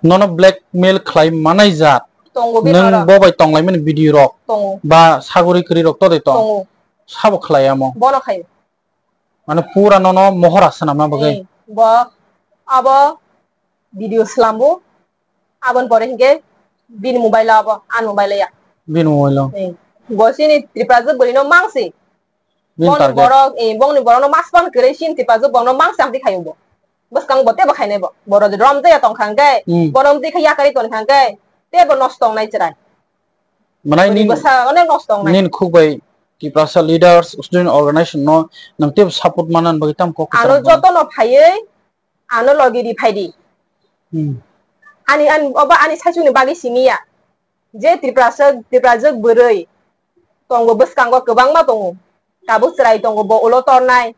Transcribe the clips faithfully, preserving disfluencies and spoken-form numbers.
Nono blackmail khlai manai jat. Tongo bini Nwng oro. Bo bai tonglaimani video rok. Tongo. Ba sagori kwrwi rok todai tong. Tongo. Sabo khlai amo. Bono khayo. Mane pura nono mohor asana ma bagwi. Eh, bo abo video slambo. Aboni pore hinkhe bini mobile abo, ani mobile ya. Bini mobile o. Eh. Bo sini Tripura je bwrwi no mangsi. Bini Bongni target. Borok, eh, bongni borok no mas pan kwrwi sini Tripura je bongno mangsi amtwi khayo bo. Bwskang bo tebo khainai bo. Borok je rom jaya tong kha hwnkhe, hmm, borok amtwi kha yakari tong kha hwnkhe, tebo nosto wngnai chwrai. Manai Bwrwi nin, bwsa onek nosto wngnai. Nin khuk bai Tiprasa leaders, student organization no nang tebo support manan bagwi tam kok kwchang Ano mano. Joto no phaiwi, ano logi ri phai di. Hmm. Ani, ani, obo ani saichung ni bagwi simi ya. Je Tiprasa, Tiprajwk bwrwi tongo bwskango kwbangma tongo. Tabuk chwrai tongo bo ulo tornai.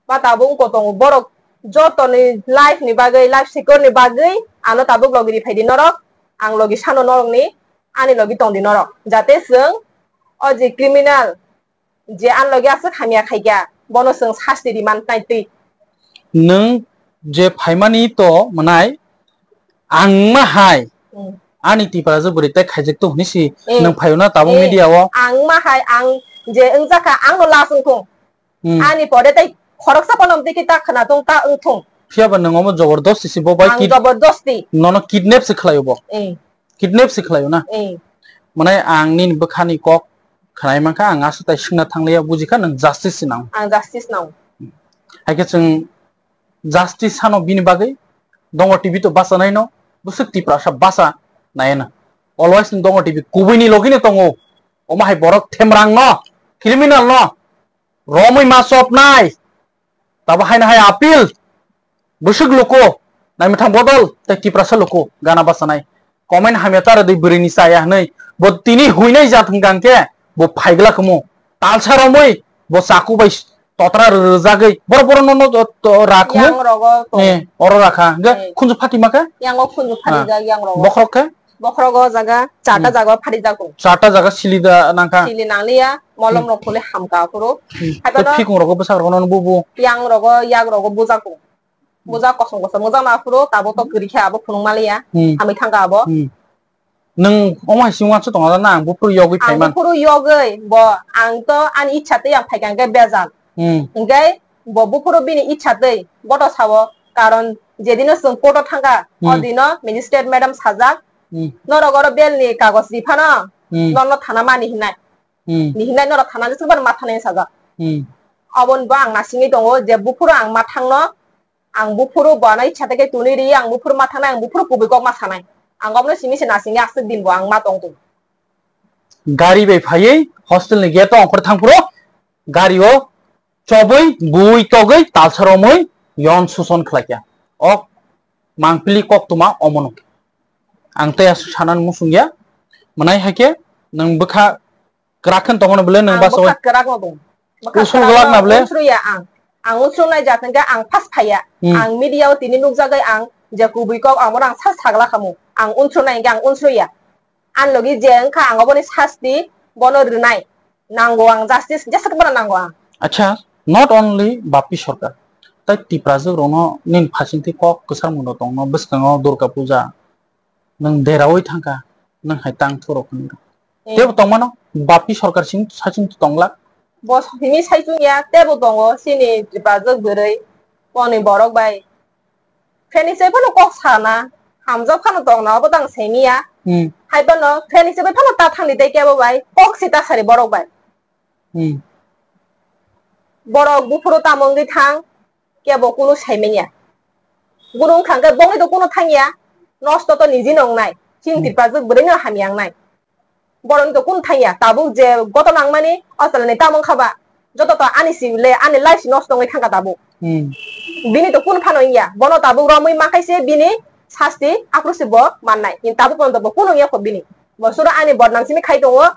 Ba tabuk wngkho tongo borok joto ni life ni bagwi, life secure ni bagwi ano tabuk logi ri phai di norok. Ang logi sano norok ni, ani logi tong di norok. Jate chwng o je criminal je ani logi aswk hamya khaikha, bono chwng sasti ri man nai twi. Nwng je phaimani to mwnai, ang ma hai Hmm. ani Tiprajwk bwrwi tei khaijak to hwnwi si Eh. nwng phaio na tabuk Eh, media o. Ang ma hai ang je wngjakha ang no last wngthung. Hmm. Ani pore tei khoroksa pono tei ta khwna thung ta wngthung. Phiya ba nwng omo jobordosti si bo bai Ang kid-, jobordosti. Nono kidnap se khlaio bo. Eh. Kidnap se khlaio na. Eh. Mane ang nini bwkhani kok khwnai mankha, ang aswk tai swngna thangliya, bujikha nwng justice se nang. Ang justice nang. Haikhe chwng justice sano bini bagwi Dongo T V to basa naino, bwswk Tiprasa basa naiya na. Always nwng Dongo T V kubui ni logi no tongo. Omo hai borok themrang no, criminal no romwi ma chopnai. Tabo haino hai appeal. Bwswk luku, naimwthang bodol tei Tiprasa luku gana bachanai. Comment hamya ta rwdi bwrwini chaya hwnwi. Bo tini huinai jat hwnkha hwnkhe bo phaigla kwmung. Talsa romwi bo chaku bai totra rwjagwi borok borok no, no, to, to, ra kwmung. Yang rogo to. Eh, oro rakha. Hwnkhe Eh. khunju phati makha? Yang o khunju phati Ah. jak yang rogo. Bokhorok khe? Bokhorogo jaga, charta Hmm. jaga pharijak tongo. Charta jaga sili da nangkha. Sili nangliya, molom Hmm. rok phuli hamkha aphuru. Hmm. Haiphano Tei phikung rogo bwsak rogo no bubu. Yang rogo, yak rogo bujak tongo. Bujak kosom kosom bujak na aphuru, tabuk to kwrwi khe abo phunuk maliya. Hmm. Hamwi thangkha abo. Hmm. Nwng omo hai simi uansuk tongo na, ang buphuru yogwi Ang phaiman. Buphuru yogwi, bo ang to ani ichha twi ang phaikha hwnkhe bejal. Hmm. Hwnkhe bo buphuru bini ichha twi boto sao, karon jedino chwng court o thangkha, Hmm. odino magistrate madam sajak, Hmm. norok oro bail ni kagoj ri phano, Hmm. nono thana mani hinai. Hmm. Ni hinai norok thana ni swkang ma thanai sajak. Hmm. Oboni bo ang nasingwi tongo je buphuru ang ma thangno, ang buphuru bo ano ichha tei khe tuni ri, ang buphuru ma thangnai, ang buphuru kubui kok ma sanai. Ang obno simi se nasingwi aswk din bo ang ma tong tongo. Gari bai phaiwi hostel ni gate o ongkhor thang phuru gari o chobwi, bui, togwi, talsa romwi yon suson khlaikha. O mangpili koktwma omono. Ang tei aswk sanani muchungya. Mwnai hai khe nwng bwkha kwrak khe tongmani bwle nwng Ang bwkha bwsai kwrak no tong. Bwkha usul kwrak gwlak no na bwle? Unsuriya ang. Ang unsurnai jat hwnkhe ang first phaiya. Hmm. Ang media o tini nukjagwi ang je kubui kok amo ang sa sagla khamu. Ang unsurnai hwnkhe ang unsuriya. Ang logi je wngkha ang oboni sasti bono rwnai. Nango ang justice, jesa khe bono nango ang. Acha, not only Bappi Sarkar, tai Tiprajwk rokno nini phasingtwi kok kwchar mano tongno bwskango Durga Puja, nwng deraui thangkha, nwng hai tang thurok hwnwi rw. Eh. Tebo tongmano, Bappi Sarkar sing sachung tonglak. Bo sini saichung ya, tebo tongo, sini Tiprajwk bwrwi, boni borok bai. Phenisai phano kok sana, hamjak phano tongna, obo tang semiya. Hmm. Hai phano, phenisai bai phano ta thangdi tei kebo bai, kok si ta sari borok bai. Hmm. Borok buphuru tamo wngwi thang, kebo kunu saimanya. Kunu wngkha hwnkhe bongni to kunu thangya, nosto to niji no wngnai, chini Hmm. Tiprajwk bwrwi no hamya wngnai. Borokni to kunu thangya, tabuk je goto nangmani o chwlaini tamo wngkha ba, joto to ani si le, ani life si nosto wngwi thangkha tabuk. Hmm. Bini to kunu phano wngya, bono tabuk romwi mankhai se bini sasti aphuru se bo mannai. Tabuk pono to bo kunu wngya kho bini. Bo suro ani bodnam simi khai tongo,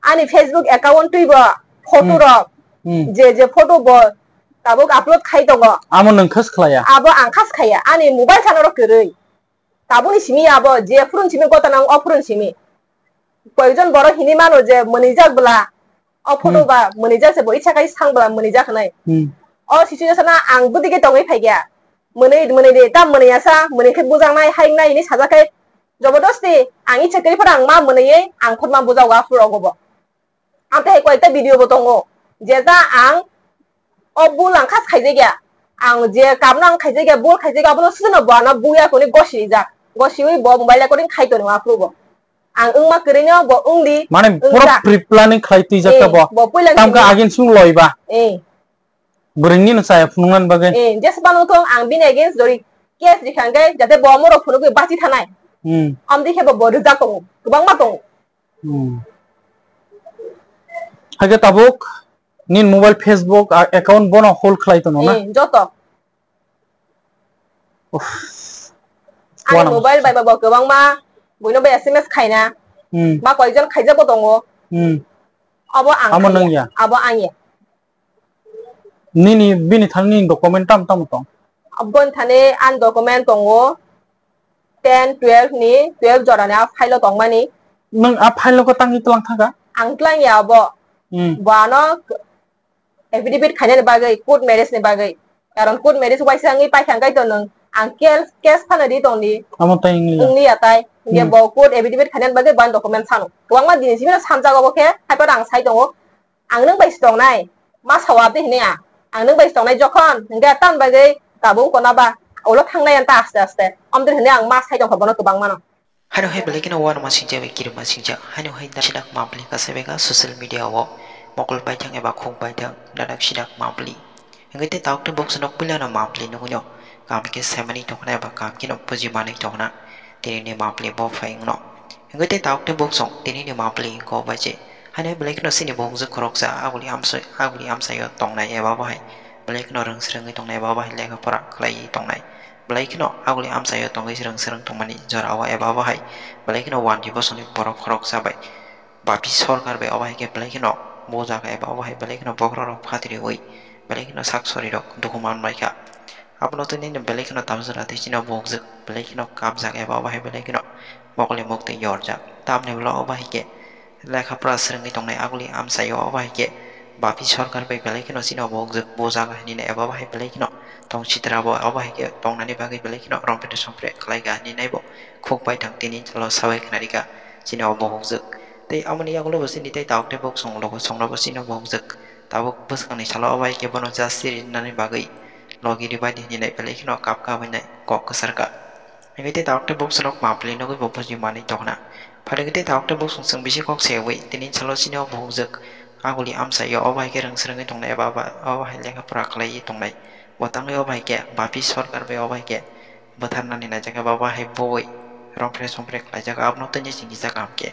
ani Facebook account twi bo photo Hmm. rok, Hmm. je je photo bo tabuk upload khai tongo. Amo nwng khas khlaiya? Abo ang khas khaiya, ani mobile thano rok kwrwi. Tabukni simi abo, je phurun simi gotana wng, o phurun simi. Koyekjon borok hini mano je mwnwijak bwla, o photo Hmm. ba mwnwijak se bo icha kai sang bwla mwnwijak hwnwi. Hmm. O situation o ang bwdike tongwi phaikha. mwnwi mwnwi de ta mwnwi asa mwnwi khe bujaknai hai wngnai hinwi sajak khe jobodosti ang ichha kwrwi phano ang ma mwnwi ang khorma bujago aphuru rogo bo. Ang tei koyekta video bo tongo je ta ang o bul ang khas khaijakya, ang je kamno ang khaijakya bul khaijakya abono suno bo ano buya kuni gosi rijak, gosiwi bo mobile recording khai tongo aphuru bo. Ang wngma kwrwino bo wngdi. Mane pura wngja. Pre-planning khlai twijak ta Eh, bo. Bo puila Tamkhe wngdi. Agin sung loiba. Eh. Bwrwini no chaya phunuknani bagwi. Eh, jesa bano thong ang bini against jori case rikha hwnkhe jate bo omorok phunukgwi bachi thanai. Hmm. Amdi khe bo bo rijak tongo. Kwbangma tongo. Hmm. Hakhe tabuk nini mobile Facebook a-, account bono hold khlai tono na? Eh, joto. Uff. Ani Wana mobile bai bo kwbangma buino bai S M S khaina. Hmm. Ba koijon khaijak bo tongo. Hmm. Abo ang Amo khaiya. Nang ya? Abo ang ya. Nini bini thani nini document tam tam tong? Aboni thani ani document tongo ten, twelve ni, twelve jora ni a file o tongmani. Nang a file no ko tangwi tlang thaka? Ang tlang ya abo. Hmm. Bo ano affidavit khainani bagwi, court marriage ni bagwi. Karon court marriage waisa wngwi paikha hwnkhe to nwng ang case, case phano ri tongdi. Amo tai wngya. Wngya tai. Hwnkhe Hmm. Bo court affidavit khainani bagwi bo document sano. Kwbangma din simi no samjago bo khe, hai phano ang sai tongo. Ang nwng bai se tongnai. Ma sao abdi hinwi ang. Ang nwng bai se tongnai jokhon, hwnkhe tamni bagwi tabuk kono ba ulo thangnai ang ta aste aste. Amtwini hinwi ang ma sai tongkha bono kwbangma no. Haino hai belai kheno uanama singjak bai kirima singjak. Haino hai da sinak mapli kasa bega social media o mokol baithang eba khuk baithang dadak sinak mapli. Hingke te tauk te bok sonok puila no mapli nugui no. Kam ke semani tokna eba kam ke no puji manui tokna. Tini ni mapli bo phai wngno. Hingke te tauk te bok song tini ni mapli ko bai je. Haino belai kheno sini bok je khoroksa aguli amsoi, aguli amsai o tongnai eba bo hai. Belai kheno rwng srwngwi tongnai eba bo hai lekha pora khlaiwi tongnai. Belai kheno aguli amchaio tongwi srwng srwng tongmani jorao eba obo hai belai kheno wanji bosongni borok khoroksa bai bapi sorkar bai obo hai khe belai kheno bo jaga eba obo hai belai kheno bokhorok rok phatiriwi belai kheno sak sorirok dukhu manbaikha. Abono twi nini belai kheno tamjora tei chini bokjwk belai kheno kapjak eba obo hai belai kheno mokole muktwi yorjak. Tamni ulo obo hai khe lekha pora swrwngwi tongnai aguli amchaio obo hai khe bapi sorkar bai belai kheno chini bokjwk bo jaga hinwi eba obo hai belai kheno tong sitra bo obo hai khe tongnani bagwi belai kheno rompre sompre khlai ka hinwi naibo khuk bai thang tini chalo sabai khna rika chini o bohokjwk. Tei amoni yagulo bo chini tei tauk tei bok song logo songno bo chini bohokjwk tabuk bwskangni salo obo hai khe bono justice rinani bagwi logi ribai di hinwi nai belai kheno kap kap hinwi nai kok kwsar ka. Hingke tei tauk tei bok sonok mapli nugui bo buji manui tongna. Phaidi tei tauk tei bok song chwng bisi kok sewi tini salo chini o bohokjwk aguli amchaio obo hai khe rwng swrwngwi tongnai eba obo hai lekha pora khlaiwi tongnai. Bo tangwi obo hai khe bapi sorkar bai obo hai khe bwtharnani naijak eba obo hai bui rompre sompre khlaijak abono tini chwng kisa kaham khe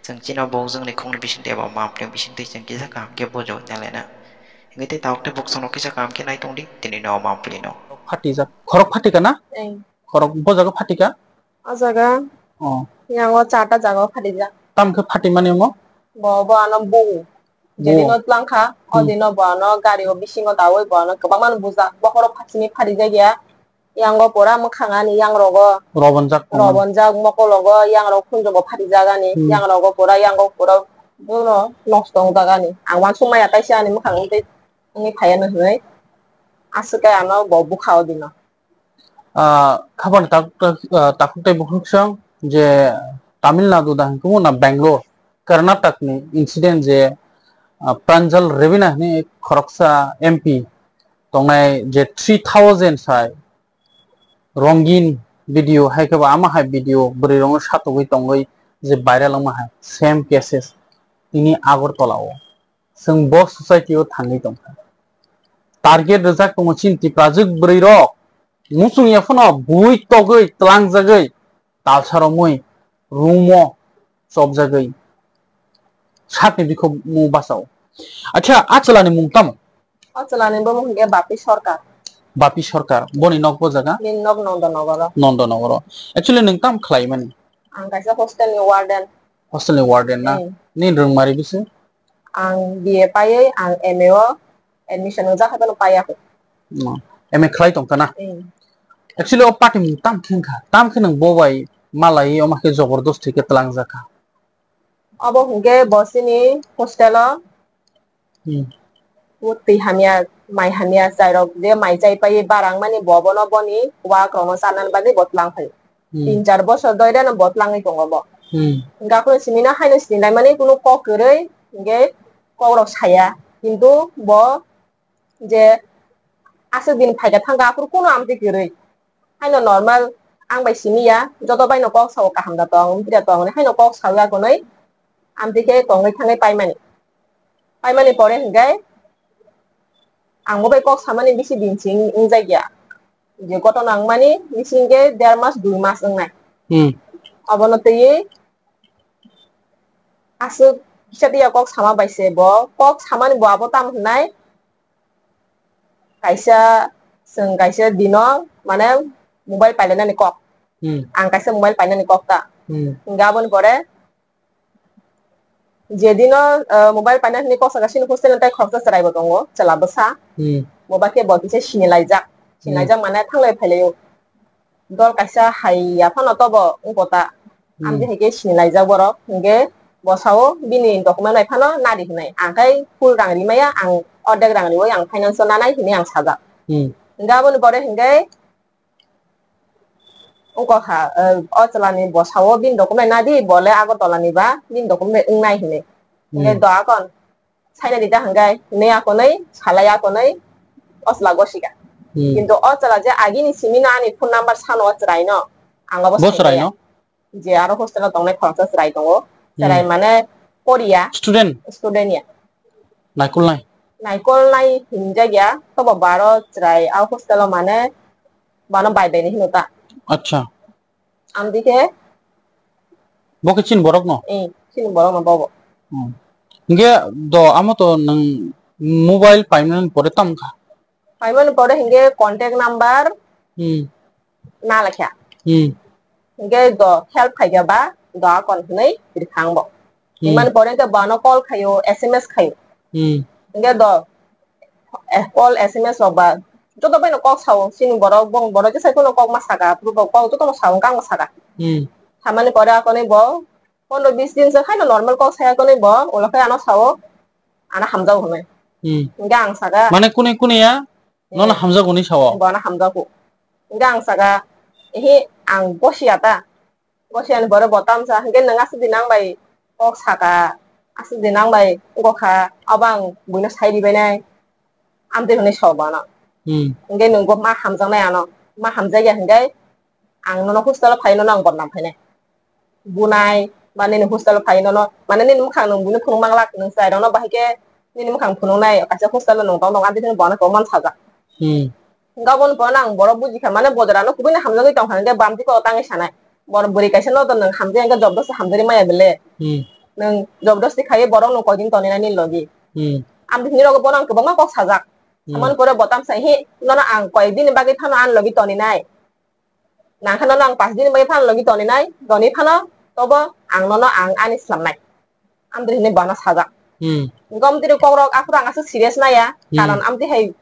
chwng chini o bohokjwkni khokni bisingtwi eba mapli bisingtwi chwng kisa kaham khe bujo nalena. Hingke tei tauk tei bok songno kisa kaham khe nai tongdi tini no mapli no. Phatijak. Khorok phatika na? Eng. Khorok bo jaga phatika? O jaga. Oh. Yang o charta jaga o phatijak. Tam khe phatimani omo? Bo, bo ano bung. Bung. Jedino tlangkha, o Hmm. dino bo ano gari o bisingo dawi bo ano kwbangma no bujak. Bokhorok phatini phatijak ya. Yang o pura mwkhang ani yang rogo. Robonjak tongmani. Robonjak mokol rogo yang rok khunjugo phatijak ani. Hmm. Yang rogo pura, yang o pura bono nosto wngjak ani. Ang uansuk maya kaisa ani mwkhang wngwi, wngwi phaiya no hinwi. Aswk khe ano bo bukha o dino. Ah, khabani tak-, tak-, ah, takhuk tei bukhuk song je Tamil Nadu da hwnkhai na Bangalore, Karnataka ni incident je, ah, Pranjal Ravina hwnwi khoroksa M P tongnai je three thousand sai rongin video hai khe bo ama hai video bwrwi rokno satogwi tongwi je viral wngma hai same cases tini Agartala o. Chwng bo society o thangwi tongkha. Target rwjak tongo chini Tiprajwk bwrwi rok. Muchung ya phano bui togwi, tlangjagwi, talsa romwi, room o chopjagwi. Sakni bikhomu bachao. Acha, a chwlani mung tamo? O chwlani bumung hwnkhe Bapi Sarkar. Bapi Sarkar. Boni nok bo jaga? Nini nok Nondonogoro. Nondonogoro. Actually, nwng tamo khlaimani? Ang kaisa hostel ni warden. Hostel ni warden na? Hmm. Nini rwngmari bisi? Ang B A paiwi ang M A o admission wngjak hai phano paiya kho. Hmm. M A khlai tongkha na? Hmm. Actually o party mung tam khe wngkha. Tam khe nwng bo bai malaiwi omo khe jobordosti khe twlangjakha. Obo hwnkhe bo chini hostel o Hmm. o twi hamya mai hamya chairok je mai chai pai barang mani bo bono boni wak rokno chanani bagwi bo tlang phaio. Hmm. Tin char bosor doirano bo tlangwi tongo bo. Hmm. Hingkhe akhoro simi no haino sini lai mani kunu kok kwrwi hingkhe kok rok saya. Kintu bo je aswk din phaikha thangkha aphuru kunu amtwi kwrwi. Haino normal ang bai simi ya, joto bai no kok sao kaham da tong, amtwi da tong, haino kok sao ya konwi amtwi khe tongwi thangwi paimani. Paimani pore hingkhe ang bo bai kok samani bisi din sing wngjakya. Je gotona wngmani bisi hingkhe der mas dui mas wngnai. Hmm. Abono twiwi aswk kisa tiya kok sama bai se bo, kok samani bo abo tamo hwnai kaisa, chwng kaisa dino mane mobile pailainani kok. Hmm. Ang kaisa mobile painani kok ta. Hmm. Hingkhe aboni pore jedino, ah, mobile painani kok saka sini hostel ni tai khoroksa chwrai bo tongo, chwla bwsa. Hmm. Bo ba khe bo kisa sini laijak. Sini Hmm. laijak mane thanglai phailaio. Dol kaisa hai ya phano tobo wngkota. Hmm. Amtwi hai khe sini laijak borok. Hingkhe bo sao bini document bai phano nadi hinai. Ang khai full rang rimaya, ang ordek rang riwi ang finance o nanai hinwi ang sajak. Hmm. Hingkhe aboni pore hingkhe wngkha, eh, o chwla ni bo sao bini document nadi, bo le Agartala ni ba bini document wngnai hinwi. Hingkhe Hmm. do akon. Saina di ta hingkhe, nui akonoi, salai akonoi, o chwla gosika. Hmm. Kintu o chwla je agini simi no ani phone number sano o chwrai no, ang abo Bo saina chwrai ya. No? Je aro hostel o tongnai khoroksa chwrai tongo. Hmm. Chwrai mane Korea. Student? Student ya. Naikolnai? Naikolnai hinjak ya, tobo baro chwrai a hostel o mane bano bai bai ni hino ta. Acha. Amtwi khe. Bo khe chini borok no? Eh, chini borok no bobo. Hmm. Hingkhe do amo to nwng mobile paimani pore tam kha? Paimani pore hingkhe contact number Hmm. na lakha. Hmm. Hingkhe do help khaikha ba do akon hwnwi rikha ang bo. Hmm. Himani pore hingkhe bono call khaio, S M S khaio. Hmm. Hingkhe do eh, call, S M S rok ba joto bai no kok sao, chini borok, bong borok je sai phano kok ma saka, phuru bo kok joto no sao, kang ma saka. Hmm. Samani pore akonwi bo pondro bis din se khaino normal kok saya konwi bo, ulo khe ano sao, ano hamjao hwnwi. Hmm. Hingkhe ang saka. Mane kune kune ya, nono Eh. hamjago hwnwi sao? Bo ano hamjago. Hingkhe ang saka, ehe, ang gosiya ta. Gosiani borok bo tamsa hingkhe nwng aswk din ang bai kok saka, aswk din ang bai wngkha, abo ang buino sai ribainai, amtwi hwnwi sao bono. Hmm. Hingkhe nwng bo ma hamjaknai ano, ma hamjakya hingkhe ang nono hostel o phai nono ang bodnam khainai. Bunai ba nini hostel o phai nono, mane nini mwkhang nwng buino phunuk manglak, nwng chwrairokno bahai khe nini mwkhang phunuknai, kaisa hostel o nwng tong tong, amtwi hwnwi bono tongmani sajak. Hmm. Hingkhe aboni pore ang borok bujikha, mane bo jora no kubui no hamjagwi tongkha, hingkhe bamtwi kok tangwi sanai. Borok bwrwi kaisa no to nwng hamjak, hingkhe jobdosti hamjagwi maya bele. Hmm. Nwng jobdosti khaiwi borok no koidin toninani logi. Hmm. Amtwi hwnwi rogo bono ang kwbangma kok sajak. Hmm. Samani pore bo tamsa, "He, nono ang koyek dini bagwi phano ani logi toninai. Nangkhe nono ang pash dini bagwi phano logi toninai, toni phano tobo ang nono ang ani slamnai." Amtwi hwnwi bono sajak. Hmm. Hingkhe amtwi kokrok aphuru ang aswk serious naiya. Hmm. Karon amtwi hai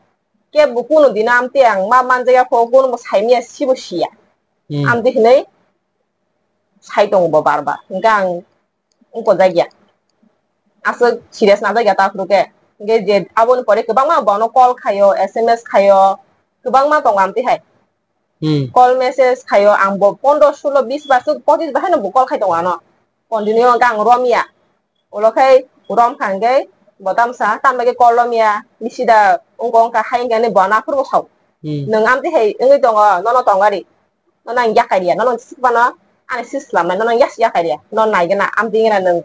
kebo kunu dino amtwi ang ma manjakya kho, kunu bo saimanya sibo siya. Hmm. Amtwi hinwi sai tongo bo bar bar. Hingkhe ang wng jakya. Aswk serious najakya ta aphuru khe. Hingkhe je aboni pore kwbangma bono call khaio, S M S khaio, kwbangma tongo amtwi hai. Hmm. Call message khaio, ang bo pondro, sulo, bis ba swk pochis ba haino bo call khai tongo ano. Continue hingkhe ang romya. Ulo khai romkha hingkhe bo tamsa, tamni bagwi call romya, bisi da wngkha wngkha hai hingkhe ani bo ano aphuru bo sao. Hmm. Nwng amtwi hai wngwi tongo, nono tongari. Nono ang yakai riya, nono ang sikmano, ani sis lamnai, nono ang yas yakai riya. Nono naigena, amtwi gena nwng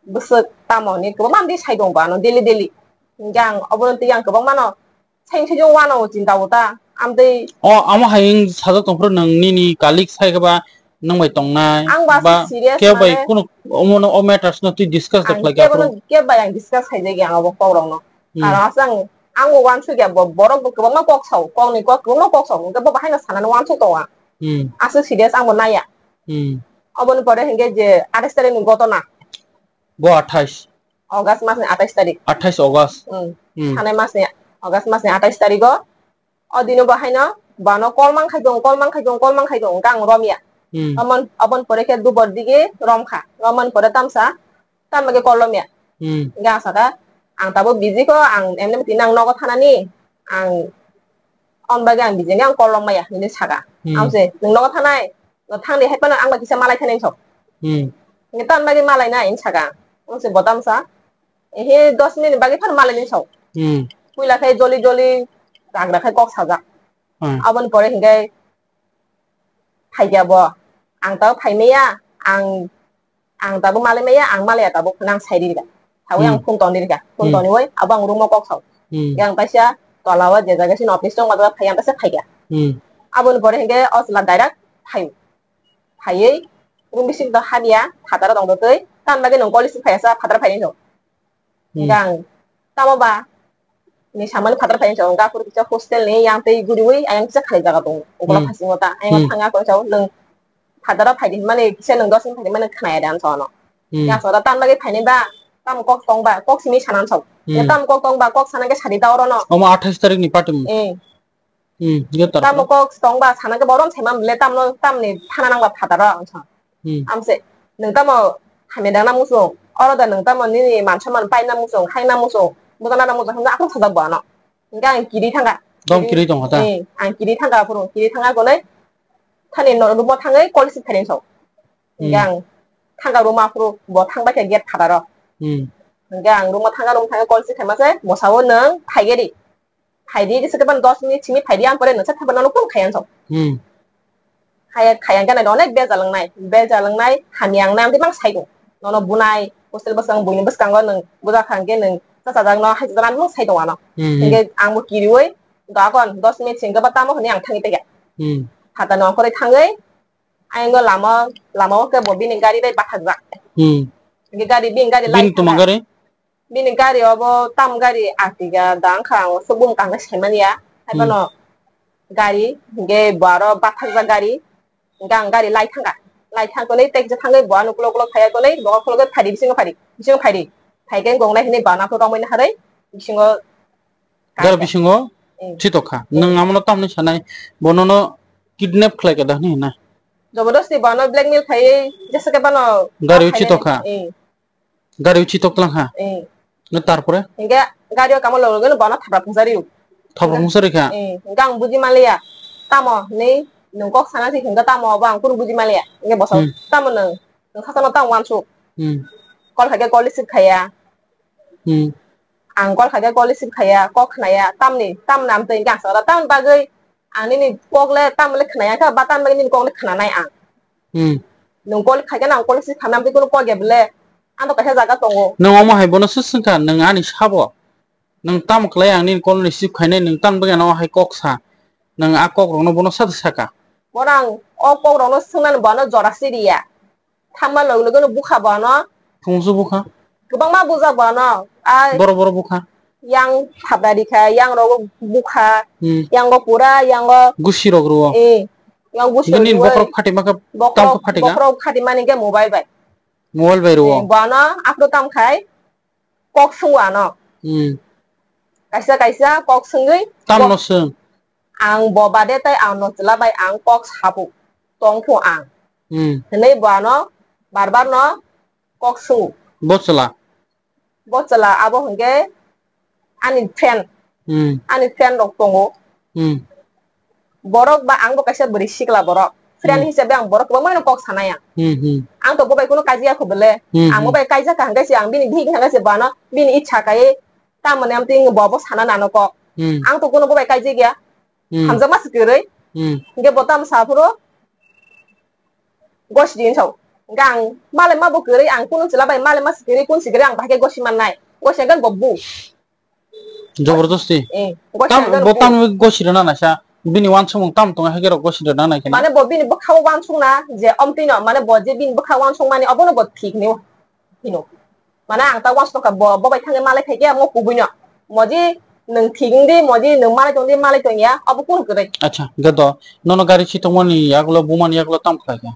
bwswk tamo hinwi kwbangma amtwi sai tongo bo ano daily daily. Hingkhe ang obono twi ang kwbangmano Saiyung saiyung uanao chinta o ta, amtwi. O, amo hai wng sajak tongphuru nwng nini colleague sai khe ba nwng bai tongnai, Ang ba ba serious kebo bai mane kunu omono o matters no twi discuss da ang khlai khe kebo aphuru. No, kebo bai ang discuss khaijak ya ang abo kok rok no. Hmm. Karon aswk ang, ang bo uansuk ya, bo, borok bo kwbangma kok sao, kok ni kok kwbangma kok sao, hwnkhe bo bahai no sanani uansuk tongo ang. Hmm. Aswk serious ang bo naiya. Hmm. Oboni pore hwnkhe je atais tarik ni gotona. Bo athais. August mas ni athais tarik. Athais August. Hmm. Hmm. Sanai mas ni, August mas ni athais tarik o. O dino bo haino, bano call man khai tong, call man khai tong, call man khai tong, hwnkhe ang romya. Hmm. Romon, obon pore khe dubor dige romkha. Romon pore tamsa, tamni bagwi call romya. Hmm. Hwnkhe ang sakha, ang tabuk busy kho, ang emni tini ang nogo thanani. Ang, on bagwi ang bijeng ang call rok maya, hinwi saka. Hmm. Ang se, "Nwng nogo thanai, no thangdi, hai phano ang bai kisa malai thanai," hinwi sok. Hmm. Hinwi ton bagwi malai nai, hinwi saka. Ang se, "Bo tamsa, ehe, dos minute bagwi phano malai," hinwi sok. Hmm. Puila khai joli joli, ragra khai kok sajak. Hmm. Aboni pore hingai phaikya bo. Ang tabo phaimaya, ang, ang tabo malaimaya, ang malaya tabo nang sai ririkha. Thawi ang Hmm. phone toni rikha. Phone Hmm. toniwi abo ang room o kok sao. Hmm. Yang kaisa tola o je jaga sini office tong, o jaga phai ang kaisa phaikha. Hmm. Aboni pore hinke o chwla direct phai. Phaiwi room bising to habya, phataro tong twi, tam bagwi nwng college phaiya sa phataro phai hinwi. Hmm. Gang, tamo ba, ni samani phatar phai chong, gapur kisa hostel ni yang tei guriwi, ayang kisa khali jaga tong, ukola Hmm. khasing ota, ayang Hmm. thanga ko chong, nwng phatara phai di mani, kisa nwng dos ni phai di mani khnaya dan sono. Hmm. Yang soda tan lagi phai ni ba, tam kok tong ba, kok simi sanan sok. Hmm. Ya tam kok tong ba, kok sana ke sadi ta oro no. Omo athais tarik ni party mo. Eh. Hmm, yo tarpor. Tamo kok tong ba sana ke borom sai mam le tamno tamni thana nang ba phataro ang sa. Hmm. Amse, nwng tamo hamya dang na musung, oro da nwng tamo nini man saman pai na musung, hai na musung, buja na musung, hwnba akhung sajak bo ano. Hingke ang kiri thangka. Dom kiri tongkha ta? Eh, ang kiri thangka phuru, kiri thangka konoi, thani no room o thangwi call receive khainai sok. Hingke Hmm. ang thangka room o aphuru, bo thangbai khe gate phataro. Hmm. Hingke ang room o thangka, room thangwi call receive khaima se, bo sao nwng phaigedi. Phaidi, jesa khe ban dos minute simi phaidi, ang pore nwngsa thapa nono phone khaiya song. Hmm. Khaiya, khaiya khe nai onek bejal wngnai, bejal wngnai, hamya wngnai, amtwi mang sai tongo. Nono bunai, hostel bwskango, buini bwskango nwng buja kha hwnkhe nwng chachajak no, hai chajak no, ang sai tongo ano. Hmm, hmm. Hwnkhe ang bo kiriwi, doakon dos minute singkhe ba tamo hwnwi ang thangwi tongkha. Hmm. Phatano ongkhorwi thangwi, ayang lama, lama o khe bo bini gari bai bathakjak. Hmm. Hwnkhe gari, bini gari light thangkha. Bini tuma gari? Bini gari obo tam gari Ertiga da wngkha, ang subung kaham khe saimanya. Hai Hmm. phano gari, hingke bo aro bathakjak gari, hingke ang gari lai thangkha. Lai thangkhe tei kisa thangwi bo ano ukulok ukulok phaiya konwi, bo ukulok phadi bisingo phadi, bisingo phadi. Phaikhe gongnai hinwi bo ano tongmani harwi bisingo Gari kaisa. Bisingo Eh. Chitokha. Eh. Nwng amono tamni sanai, bo nono kidnap khlai kha da hwnwi hina? Jobodosti bo ano blackmail khaiwi, jesa khe bono Gari o khainani. Chitokha? Eh. Gari o chitok tlang kha? Eh. Nw tarpore? Hingke gari o kamo logo logo no bono thapra phungsa rio. Thapra phungsa rikha? Eh, hingke ang buji manliya. Tamo ni nwng kok sana si hingke tamo abo ang kunu buji manliya. Hingke boso Hmm. tamo nwng, nwng sasano tamo wansuk. Hmm. Call khaikhe call receive khaiya. Hmm. Ang call khaikhe call receive khaiya, kok khnaya, tamni, tamni amtwi hingke ang sakha, tamni bagwi ang nini kok le, tamni le khnaya kha, ba tamni bagwi nini kok le khnanai ang. Hmm. Nwng call khaikhe no ang call receive khamnai amtwi kunu kok ya bwle? Ang to kaisa jaga tongo. Nwng omo hai bono swswngkha, nwng ani sabo. Nwng tamo khlai ang nini call receive khainai, nwng tamni bagwi ano hai kok sa. Nwng a kok rokno bono sa saka. Bono ang o kok rokno swngnani bono jora siriya. Thangma logi logi no bukha bono. Thungsu bukha. Kwbangma bujak bono. A Boro boro bukha. Yang phabra rikha, yang rogo bukha, Hmm. Yang o pura, yang o Gusi rok rwo. Eh, yang gusi Nini rok rwo. Bokhorok phatima khe, Bokhorok, tam khe phatika? Bokhorok phatimani khe mobile bai. Mobile bai rwo. Eh, bono aphuru tam khai kok swngo ano. Hmm. Kaisa kaisa kok swngwi Tam bo-, no swng? Ang bo bade tai ang no chwla bai ang kok sapu, tongphu ang. Hmm. Hwnwi bo ano bar bar no kok swngo. Bo chwla? Bo chwla abo hwnkhe ani friend. Hmm. Ani friend rok tongo. Hmm. Borok ba ang bo kaisa bwrwi sikla borok. Friend Hmm. hisabe ang borok kwbangma no kok sanai ang. Hmm, hmm. Ang to bo bai kunu kaijaya kho bwle. Hmm, Ang bo hmm. bai kaijak kha hwnkhe se ang bini bihik hwnkhe se bo ano bini ichha kaiwi tamoni amtwi bo bo sana nano kok. Hmm. Ang to kunu bo bai kaijak ya. Hmm. Hamjakma se kwrwi. Hmm. Hwnkhe bo tamo sa phuru gosi di hinwi sao. Hwnkhe ang malai ma bo kwrwi, ang kunu chwla bai malai ma se kwrwi, kun se kwrwi ang bahai khe gosi mannai. Gosi hwnkhe bo bu. Jabardasti? Eh, gosi Tam, hwnkhe bo bu. Tam gosi rwna naisa. Bini wansukmung tam tongo hai khe rok gosi rwna nai khe na? Mane bo bini bwkha o wansukna je omtwi no, mane bo je bini bwkha wansukmani obono bo thik hinwi hino. Mane ang ta wansuk tongkha, bo, bo bai thangwi malai phaikhe omo kubui no. Moji nwng thik wngdi, moji nwng malai tongdi, malai tongya, obo kunu kwrwi. Acha, hwnkhe do, nono gari si tongmani yagulo, bumani yagulo tam khlai kha?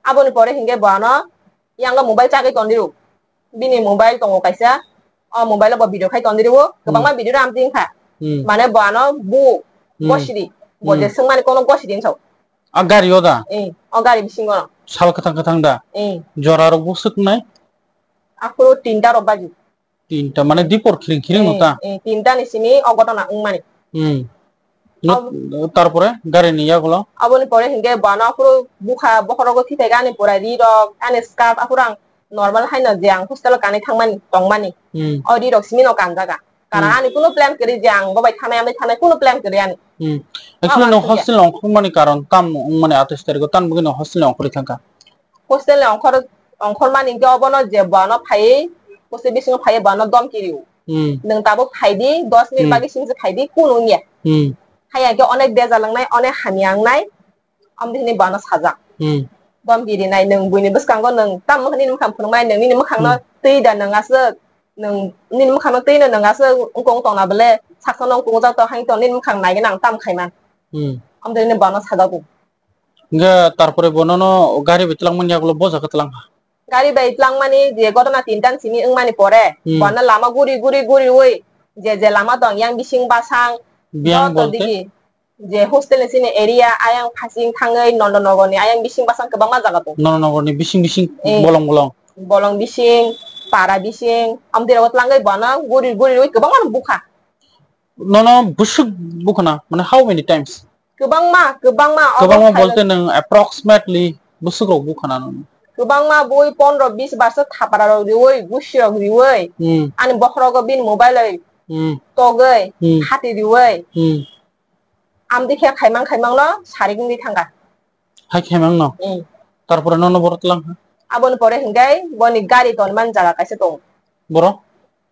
Aboni pore hwnkhe bo ano yango mobile chagwi tongdi rw. Bini mobile tongo kaisa, o mobile o bo video khai tongdi rw, kwbangma Hmm. video ram tin kha. Hmm. Mane bo ano bu, Hmm. gosidi, bo je Hmm. swngmani kono gosidi hinwi sao. A gari o da? Eh, o gari bisingo. Sal kwthang kwthang da? Eh. Jora rok bo swknai? Aphuru tinta rok baji. Tinta, mane dipor khiring khiring no ta? Eh, eh, tinta ni simi o gotona wngmani. Hmm. No, Ab- tarpore gari ni yagulo? Aboni pore hinkhe bono aphuru bukha bokhorogo thithai ani pura ri rok, ani skirt aphuru ang normal haino je ang hostel o kanwi thangmani, tongmani. Hmm. O ri rok simi no kanjaga. Karon Hmm. ani kuno plan kwrwi je ang bo bai thanai, ambai thanai kuno plan kwrwi ani. Hmm. Actually, Mama no sugya. Hostel ongkhormani karon tam wngmani atais tarikh o, tam bagwi no hostel ongkhorwi thangkha? Hostel ni ongkhor, ongkhormani hinkhe obono je bono phaiwi, hostel bisingo phaiwi bono domki rio. Hmm. Nwng tabuk phaidi, dos minute Hmm. bagwi simi se phaidi, kunu wngya. Hmm. Haiya khe onek bejal wngnai, onek hamya wngnai, amtwi hwnwi bono sajak. Hmm. Domki rinai, nwng buini bwskango nwng tamo nini mwkhang phunukmani, nwng nini mwkhangno Hmm. twi da nwng aswk, nwng nini mwkhangno twino nwng aswk wngkong tongna bwle, saksa nwng kungjak tong, haino tong, nini mwkhang naigwna ang tamo khaiman. Hmm. Amtwi hwnwi bono sajak. Hingke tarpore bonono gari bai twlangmani yagulo bo jaga twlang kha. Gari bai twlangmani je gotona tinta simi wngmani pore, Hmm. bono lama guri guri guriwi je je lama tong yang bising basang, Biyang joto bolte? Digi je hostel ni sini area ayang phasing thangwi Nondonogor ni ayang bising basang kwbangma jaga tong. Nondonogor ni bising bising Eh. bolong bolong. Bolong bising, para bising, amtwi rogo twlangwi bono guri guriwi kwbangma bukha. Nono bwswk bukhana, mane how many times? Kwbangma, kwbangma, obo Kwbangma khaina bolte nwng approximately bwswk rok bukhana nono? Kwbangma bui pondro bis barsa thapara rok riwi, gusi rok riwi, Hmm. ani bokhorogo bini mobile oi Hmm. togwi, Hmm. hati riwi. Hmm. Amtwi khe khaimang khaimang no sarik wngwi thangkha. Hai khaimang no? Hmm. Tarpore nono boro twlang kha? Aboni pore hinkhe boni gari tonmani jaga kaisa tongo. Boro?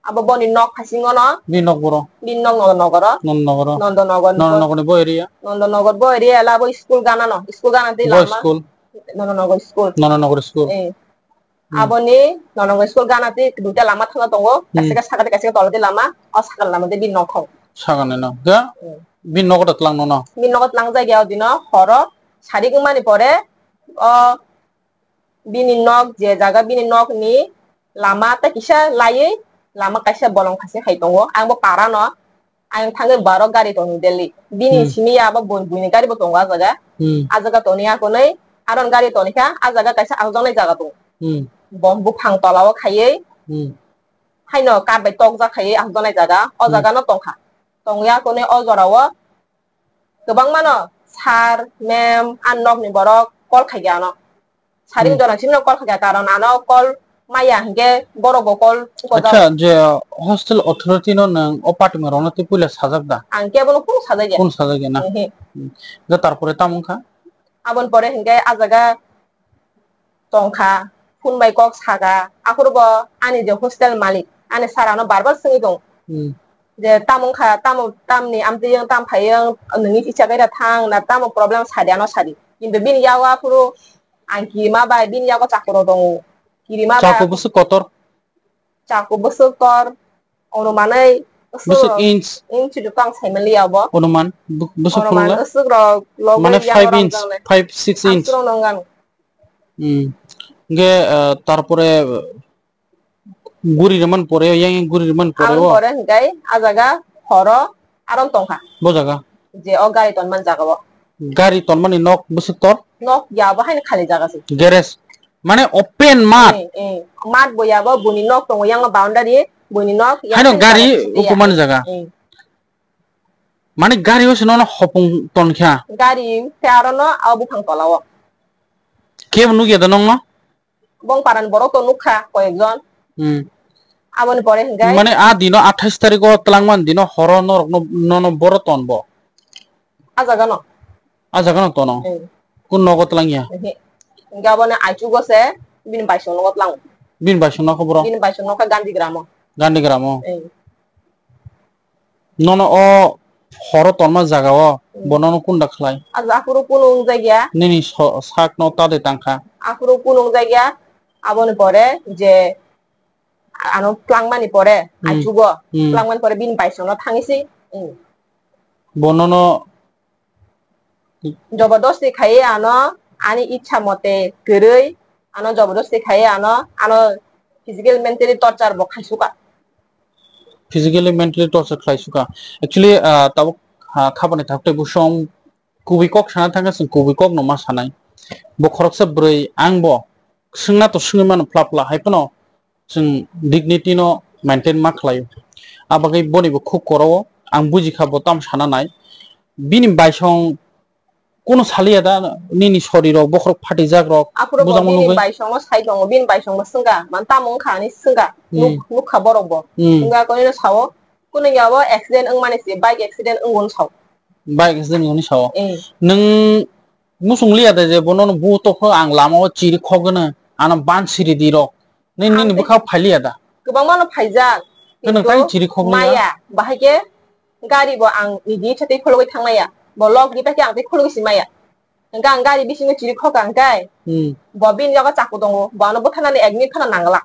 Abo boni nok phasingo no. Bini nok boro? Bini nok Nondonogoro. Nondonogoro. Nondonogor ni Nondonogor ni bo area? Nondonogor bo area la bo school gana no. School gana tei Bo lama. School? Nondonogor school. Nondonogor school. Eh. Hmm. Aboni Nondonogor school gana tei duita lama thangna tongo. Hmm. Kaisa khe sakati kaisa khe toladi lama. O sakani lama tei bini nok thong. Sakani nok. Ga? Hmm. Bini nogo da twlang nono? Bini nogo twlang jagya o dino horo sarik wngmani pore o bini nok je jaga bini nok ni lama tei kisa laiwi lama kaisa bolong khasi hai tongo. Ang bo para no, ang thangwi baro gari tongwi deli. Bini Hmm. simi ya abo bui, buini gari bo tongo ah jaga. Hmm. Ah jaga tongwi akonwi aron gari tongwi kha, ah jaga kaisa akjaknai jaga tongo. Hmm. Bom buphang tola o khaiwi Hmm. haino kar bai tokjak khaiwi akjaknai jaga. O Hmm. jaga no tongkha. Tongwi akonwi o jora o kwbangma no sir, ma'am, ang nokni borok call khaikha ano. Saring Hmm. jora simi no call khaikha, karon ano call maya hinkhe borok bo call Acha, je hostel authority no nwng o patima rok no tei puila sajak da? Ang kebo no kunu sajak ya. Kunu sajak ya na? Ehe. Hmm. Je tarpore tamo wngkha? Aboni pore hinkhe ah jaga tongkha, phone bai kok saka, aphuru bo ani je hostel malik, ani sir ano bar bar swngwi tongo. Hmm. Je tamo wngkha, tamo tamni amtwi wng, tam phai wng, nwngni kisa kaira thang, na tamo problem sadi ano sadi. Kintu bini yago aphuru ang kirima bai, bini yago chakurok tongo. Kirima bai Chaku aphuru bwswk kotor? Chaku bwswk tor, onumanwi Bwswk bwswk inch? Inch rok ang saimaliya obo. Onuman, bu-, bwswk Onuman phunukla? Bwswk rok logo Mane yang five rok inch, jang le. Five, six inch. Aswk rok nang ang. Hmm. Hingke, ah, tarpore, ah, guri rwmani pore, yang yang guri rwmani pore Aboni o? Pore hingke ah jaga horo aron tongkha. Bo jaga? Je o gari tonmani jaga o. Gari tonmani nok bwswk tor? Nok ya bo haino khali jaga se. Garage. Mane open mat. Eh, eh. Mat bo ya bo buni nok tongo yang boundary, buni nok yang Haino gari jaga se ya. Upumani jaga. Eh. Mane gari o se nono hopung tonkha. Gari te aro no o buphang tola o. Kebo nukya da nongno? Bong paran borok to nukha koyekjon. Hmm. Aboni pore hingke. Mane a dino athais tariko twlangman dino horo norok no, nono boro tonbo? A jaga no. A jaga no tono? Hmm. Kun nogo twlangya? Ehe. Hingke aboni aichugo se bini baisong nogo twlango. Bini baisong nokha boro? Bini baisong nokha Gandhi gramo. Gandhi gramo? Hmm. Nono o horo tonma jaga o, Hmm. Bo nono kunda khlai? A jaga phuru kunu wngjakya. Nini so-, sak no ta de tangkha? Aphuru kunu wngjakya, aboni pore je ano twlangmani pore, Hmm. Aichugo, Hmm. Twlangmani pore bini baisong no thangwi si, hmm. Bo nono Jobodosti khaiwi ano ani ichha mote kwrwi ano jobodosti khaiwi ano, ano physical mentally torture bo khaisukha. Physically mentally torture khlaisukha. Actually, ah, tabuk, ah, khabani thakte busong kubui kok sana thangkha, chwng kubui kok no ma sanai. Bo khoroksa bwrwi ang bo swngna to swngwi mano phla phla hai phano chwng dignity no maintain ma khlaio. A bagwi boni bo khuk koro o Ang buji kha bo tamo sana nai. Bini baisong kuno saliya da nini sori rok, bokhorok phatijak rok, Aphuru bo bujangma bini nugwi. Baisongo sai tongo, bini baisongo swngkha, man tamo wngkha ani swngkha, Hmm. nuk-, nukha borok bo. Hmm. Wngkha koi no sao, kuno ya bo accident wngmani se, bike accident wngwi sao. Bike accident wngwi sao. Eh. Nwng muchung liya da je bono no bu tokho ang lama o chiri khogwno, ano ban siri di rok. Nini, nini bwkha phailiya da? Kwbangma no phaijak. Nini kintu tai chiri khogwi ya? Maya, bahai khe gari bo ang niji ichha tei khologwi thangmaya. Bo log di paikhe ang tei khologwi si maya. Hwnkhe ang gari bisingo chiri khok ang kai. Hmm. Bo bini yago chaku tongo. Bo ano bwtharnani ek minute phano nangla.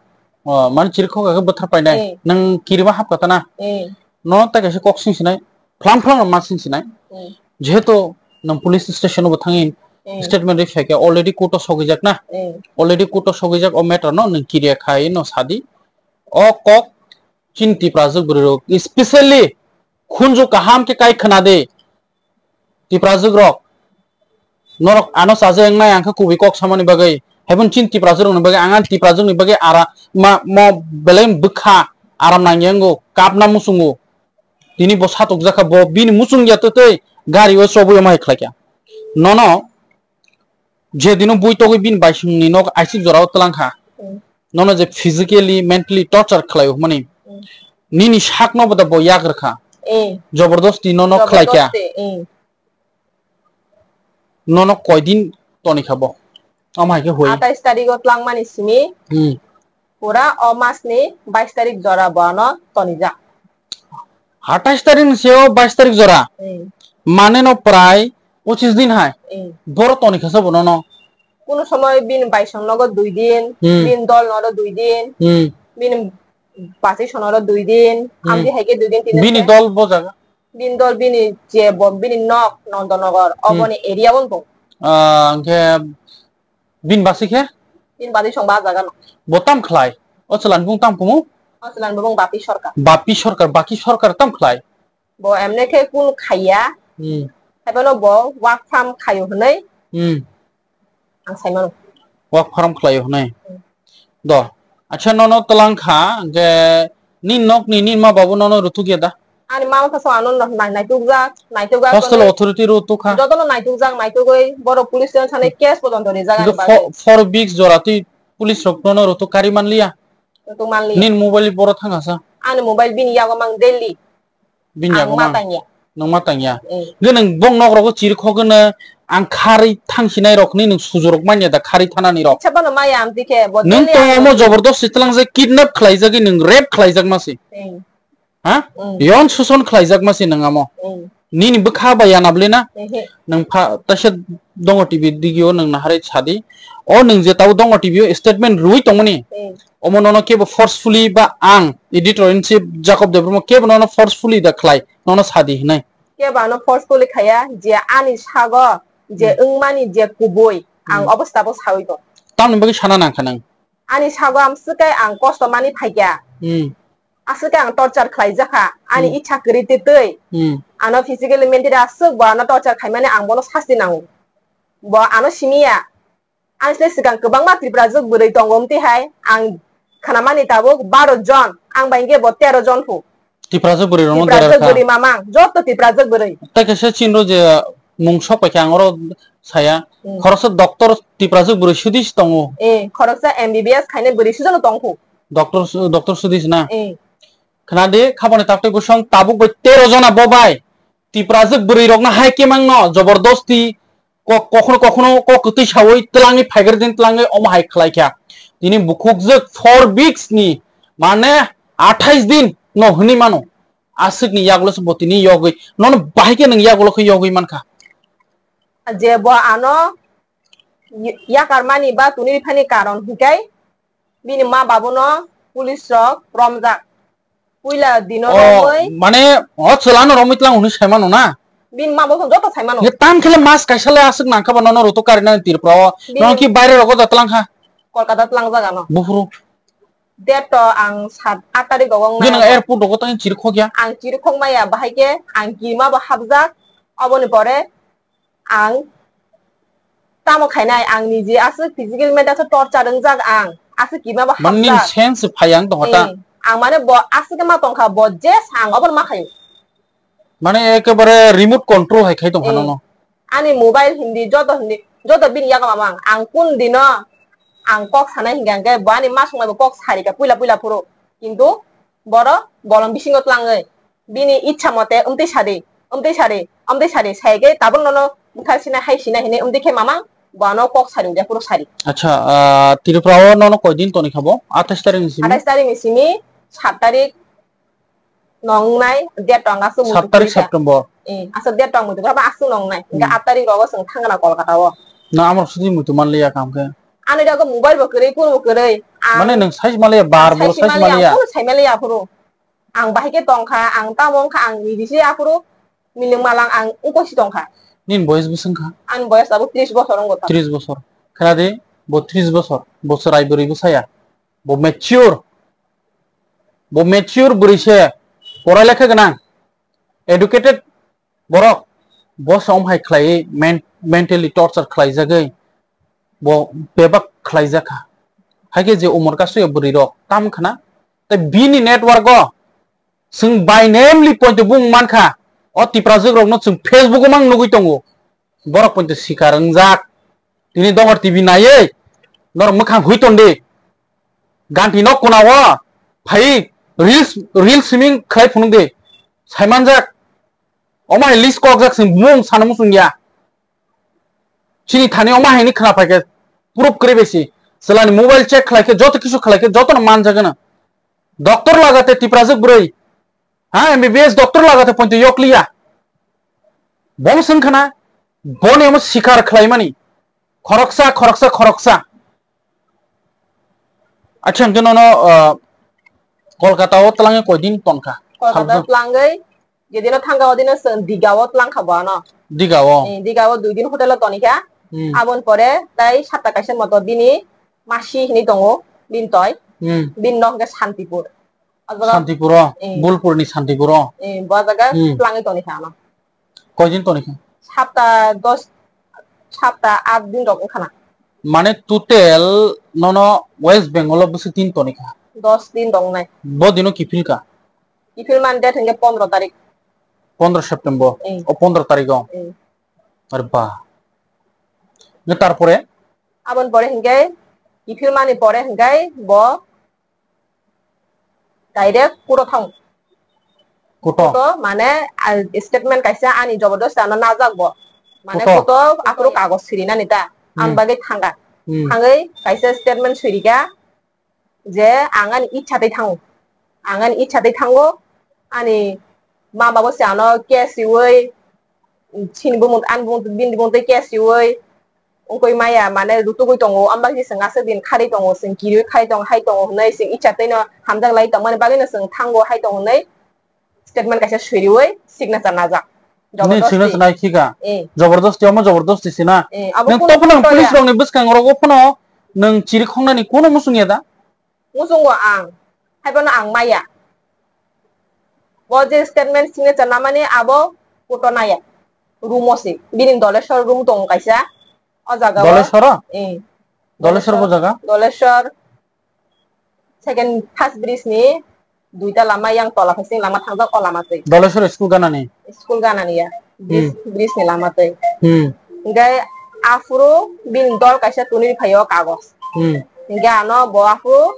Oh, mani chiri khok khe bwthar painai. Eh. Nwng kirima hapkha ta na? Eh. No tai kaisa kok sing sinai. Phlang phlang ma sing sinai. Hmm. Jehetu nwng police station o bo thangwi Hmm. statement ri phaikha, already court o sogwijak na? Hmm. Already court o sogwijak o matter no nwng kiriya khai no sadi. O kok chini Tiprajwk bwrwi rok, especially khunju kaham khe kai khna de Tiprajwk rok. Norok ano chaje wngnai ang khe kubui kok samani bagwi. Haibon chini Tiprajwk rokni bagwi, ang ani Tiprajwk ni bagwi ara ma, mo belai bwkha aram nangya wngo, kapna muchungo. Tini bo satok jakha, bo bini muchung ya tei gari o chobwi omo hai khlaikha. Nono je dino bui togwi bini baisongni nok aisik jorao twlang kha. Hmm. Nono je physically, mentally torture khlai hwnmani. Hmm. Nini sakno bo da bo yak rwkha. Eh. Jobordosti nono khlai kha. Jobordosti, eh. Nono koidin toni kha bo? Omo hai khe hoi. Atais tarikh o twlangmani simi. Hmm. Pura o mas ni bais tarikh jora bo ano tonijak. Atais tarikh ni seo bais tarikh jora? Hmm. Mane no prai pochis din hai. Hmm. Boro toni kha sa bo nono? Kuno somoy bini baisong nogo dui din, Hmm. bini dol nogo dui din, Hmm. bini basi sonoro dui din, Hmm. amdi hai khe dui din, tin din Bini khe. Dol bo jaga? Bini dol, bini je bo, bini nok Nondonogor, Hmm. oboni area o wng tong. Ah, hwnkhe bini basi khe? Bini basi song ba jaga no. Bo tam khlai? O chwlan bung tam kumu? O chwlan bung Bapi Sarkar. Bapi Sarkar, Baki Sarkar tam khlai? Bo emne khe kun khaiya. Hmm. Haiphano bo work from khaio hwnwi. Hmm. Ang sai mano. Work from khlaio hwnwi. Hmm. Do. Acha nono twlang kha, hwnkhe ni nok ni, ni ma babu nono rutuk ya da? Ani ma wngkha so ano no nai-, naitukjak, naitukjak Hostel hwnwi. Authority rutuk kha. Jotono naitukjak, naitugwi borok police station thani case pojonto rijak ani bagwi. Four weeks jora twi police rok nono rutuk kari manliya? Rutuk manliya. Nini mobile boro thangkha sa? Ani mobile bini yago mang daily. Bini yago ma tangya. Nwng ma tangya. Eh. Nge nwng bong nok rogo chiri khogwno ang kharwi thangsinai rok ni nwng sujurok manya da kharwi thanani rok. Icha bono maya amtwi khe bo nwng tele tong ang omo jobor dos sitlang je kidnap khlaijagwi nwng rape khlaijak masi. Eh. Ha? Mm. Yon suson khlaijak masi nwng amo. Mm. Nini bwkha ba yana bwlwi na? Ehe. Nwng pha taisa dongo T V digio nwng naharwi sadi. O nwng je tabo dongo T V o statement rwi tongmani. Mm. Omo nono kebo forcefully ba ang editor in chief Jacob Debbarma kebo nono forcefully da khlai nono sadi hinai. Kebo ano forcefully khaya je ani sago je Hmm. wngmani je kubui ang Hmm. obostabo sawi tong. Tamni bagwi sana nangkha nang. Ani sago amswk khe ang kosto mani phaikha. Hmm. Aswk khe ang torture khlaijakha ani Hmm. icha kwrwi twi. Hmm. Ano physically mentally aswk bo ano torture khaimani ang bono sasti nango. Bo ano simiya. Ang se swkang kwbangma Tiprajwk bwrwi tongo, amtwi hai ang khnamani tabuk baro jon, ang bai hwnkhe bo tero jon phu. Tiprajwk bwrwi rokno Tiprajwk bwrwi mamang, joto Tiprajwk bwrwi. Tei kaisa chini ro je mung sok paikha ang oro saya, Hmm. khoroksa doctor Tiprajwk bwrwi sudi se tongo. Eh, khoroksa M B B S khainai bwrwi sujano tong phu. Doctor su-, doctor sudi se na? Eh. Khna di, khapani taktwi bwsong tabuk bai tero jona bo bai Tiprajwk bwrwi rokno hai khe mangno jobordosti kok-, kokno kokno kok kwtwi sawi twlangwi phaigar din twlangwi omo hai khlai kha. Tini bukhukjwk four weeks ni mane athais din no hwnwi mano. Aswk ni yagulo se bo tini yogwi nono bahai khe nwng yagulo khe yogwi mankha. Je bo ano y-, yakar mani ba tuni riphani karon hikai bini ma babuno police rok romjak. Puila dino Oh, romwi. Mane, o chwlano romwi tlang hwnwi saimano na? Bini ma bosong joto saimano. Ye tam khele mas kaisa le aswk nangkha ba nono rutuk karinani Tripura o. Bini Nono ki baire rogo da tlang kha? Kolkata tlang jaga no. Buphuru. Date to ang sat, aat tarik rogo Bini nang airport rogo tang chiri khokya. Ang chiri khok maya bahai khe ang kima bo hapjak. Oboni pore ang tamo khainai, ang niji aswk physical mental aswk torture wngjak ang, aswk kima bo Mane nini hapjak. Sense phai ang tongkha ta? Eh, ang mane bo aswk ma tongkha, bo je sang obo ma khaio. Mane ekebare remote control hai khai tong kha nono. Ani mobile hindi, joto hindi, joto bini yago mamang. Ang kun dino, ang kok sanai hingka hingke, bo ani ma songmai bo kok sari ka puila puila phuru. Kintu boro bolong bisingo tlangwi. Bini ichha mote, "Umtwi sadi, umtwi sadi, umtwi sadi," sai khe tabuk nono buthar sinai, hai sinai hinwi umtwi khe mamang, bo ano kok sari, udia phuru sari. Acha, ah, Tripura o nono koi din toni kha bo? Athais tarik ni simi? Athais tarik ni simi, sat tarik nongnai, date tong aswk muitu. Sat tarik September. Eh, aswk date tong muitu, baba aswk nongnai. Hingke hmm, aat tarik rogo chwng thangna Kolkata o. Na amrok sudi muitu manliya kam khe. Ani dago mobile bo kwrwi, phone bo kwrwi. Ang mane nwng size manliya, bar ang boro size manliya, size manliya. Ang phone sai manliya aphuru. Ang bahai khe tong kha, ang tamo wng kha, ang niji se aphuru milwng malang ang wngko si tong kha. Nini boyes bwswng kha? Ani boyes abo tris bosor wngkha. Tris bosor. Khna di, bo tris bosor. Bo chwrai bwrwi bwsaya. Bo mature. Bo mature bwrwi se. Porai lekha gwnang. Educated borok. Bo som hai khlaiwi men-, mentally torture khlaijagwi. Bo bebak khlaijakha. Haikhe je umor kasui bwrwi rok tam khna. Tei bini network o Chwng by namely pointo bung mankha, o Tiprajwk rokno chwng Facebook o mang nugwi tongo. Borok pointo sikar wngjak. Tini Dongor T V naiwi norok mwkhang hui ton di. Ganti nok kuna o phai reels, reels siming khlai phunuk di. Saimanjak. Omo hai list kokjak chwng bung sana muchung ya. Chini thani omo hai ni khna phaikhe proof kwrwi bai si. Chwlani mobile check khlai khe joto kisu khlai khe jotono manjagano. Doctor lagate Tiprajwk bwrwi. Ha, M B B S doctor lagate pointo yokliya. Bong swng khna, boni omo sikar khlaimani. Khoroksa, khoroksa, khoroksa. Acha, hwnkhe nono, ah, Kolkata o twlangwi koi din tongkha? Kolkata o twlangwi, jedino thangkha odino chwng Diga o twlangkha bo ano. Diga o? Eh, Diga o dui din hotel o tonikha. Hmm. Aboni pore tai satta kaisa moto bini masi hinwi tongo, bini toi. Hmm. Bini nok hwnkhe Santipur. O jaga Santipuro, eh. Bulpurni Santipuro. Eh, bo jaga hmm, twlangwi toni kha ano. Koi din toni kha? Sapta dos, sapta aat din rok wngkha na. Mane total nono West Bengal o bwswk din toni kha? Dos din tongnai. Bo dino kiphil kha? Kiphil mani date hwnkhe pondro tarik. Pondro September. Eh. O pondro tarik o? Eh. Are ba. Nge tarpore? Aboni pore hwnkhe kiphil mani pore hwnkhe bo direct court o thang. Court o? Court o, mane, ah, statement kaisa ani jobordosti ano najak bo. Mane court o? Court o aphuru kagoj sirinani ta. Hmm. Ang bagwi thangkha. Hmm. Thangwi kaisa statement sirikha je ang ani ichha tei thango. Ang ani ichha tei thango. Ani ma babo se ano case riwi, chini bumung, ani bumung, bini bumung tei case riwi, wngkoi maya, mane rutugwi tongo, ambak je chwng aswk din kharwi tongo, chwng kirwi khai tongo, hai tongo hwnwi chwng icha tei no hamjak lai tongmani bagwi no chwng thango hai tongo hwnwi statement kaisa suriwi signature najak. Nini signature nai khika? Eh. Jobordosti, omo jobordosti sina? Eh, abo nang kuno topno police rokni bwskang rogo phano nang chiri khongnani kuno muchung ya da? Muchungo ang, haiphano ang maya. Bo je statement signature namani abo kuto naya. Room o se, bini Doleshwar room tongo kaisa. O jaga o. Doleshwar o? Eh. Doleshwar bo jaga? Doleshwar. Second, first bridge ni duita lama yang tola phasing lama thangjak o lama twi. Doleshwar school ganani? School ganani ya. Bridge, hmm, bridge ni lama twi. Hmm. Hingke aphuru bini dol kaisa tuni phaio kagos. Hmm. Hingke ano bo aphuru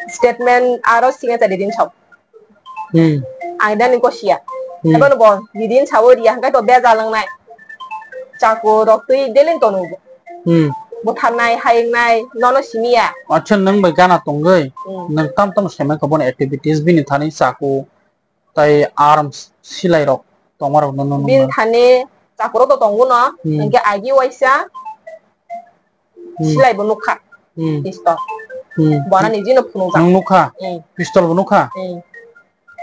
statement aro signature ridin sao. Hmm. Ang dani ko siya. Hmm. Abo no bo ridin sao riya hingke to bejal wngnai. Chaku rok twi delin tonu. Hmm. Butharnai, hayungnai, nono simiya. Acha, nwng bai gana tongwi, hmm, nwng tam tam semai kha bono activities bini thani chaku. Tai arms silai rok tongma rok no, no, no, bini thani chakurok to tongo no, hmm, hingke agi waisa, hmm, silai bo nukha, hmm, pistol. Hmm. Bona niji no phunukjak. Nwng nukha? Hmm. Pistol bo nukha? Hmm.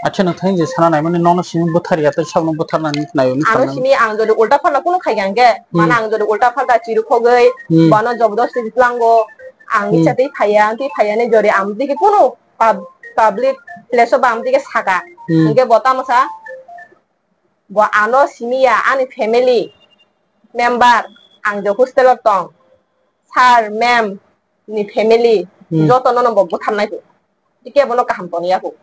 Acha, nwng thang je sana nai mani nono simi bwthar ya, tai sabno bwthar nani nai. Ano simi ang jodi ulta phalna kunu khai hingke, hmm, mana ang jodi ulta phalta chiru khogoi, hmm, bono jobdosti tlango, ang, hmm, icha tei phaiya, tei phaiya ni jodi ang tei kunu pub-, public place o ba ang tike saka. Hmm. Hingke bo tamo sa, bo ano simi ya, ani family member, ang je hostel o tong, sir, ma'am ni family, hmm, joto no, no bo butharnai ko. Tike bono kaham toni ya ko.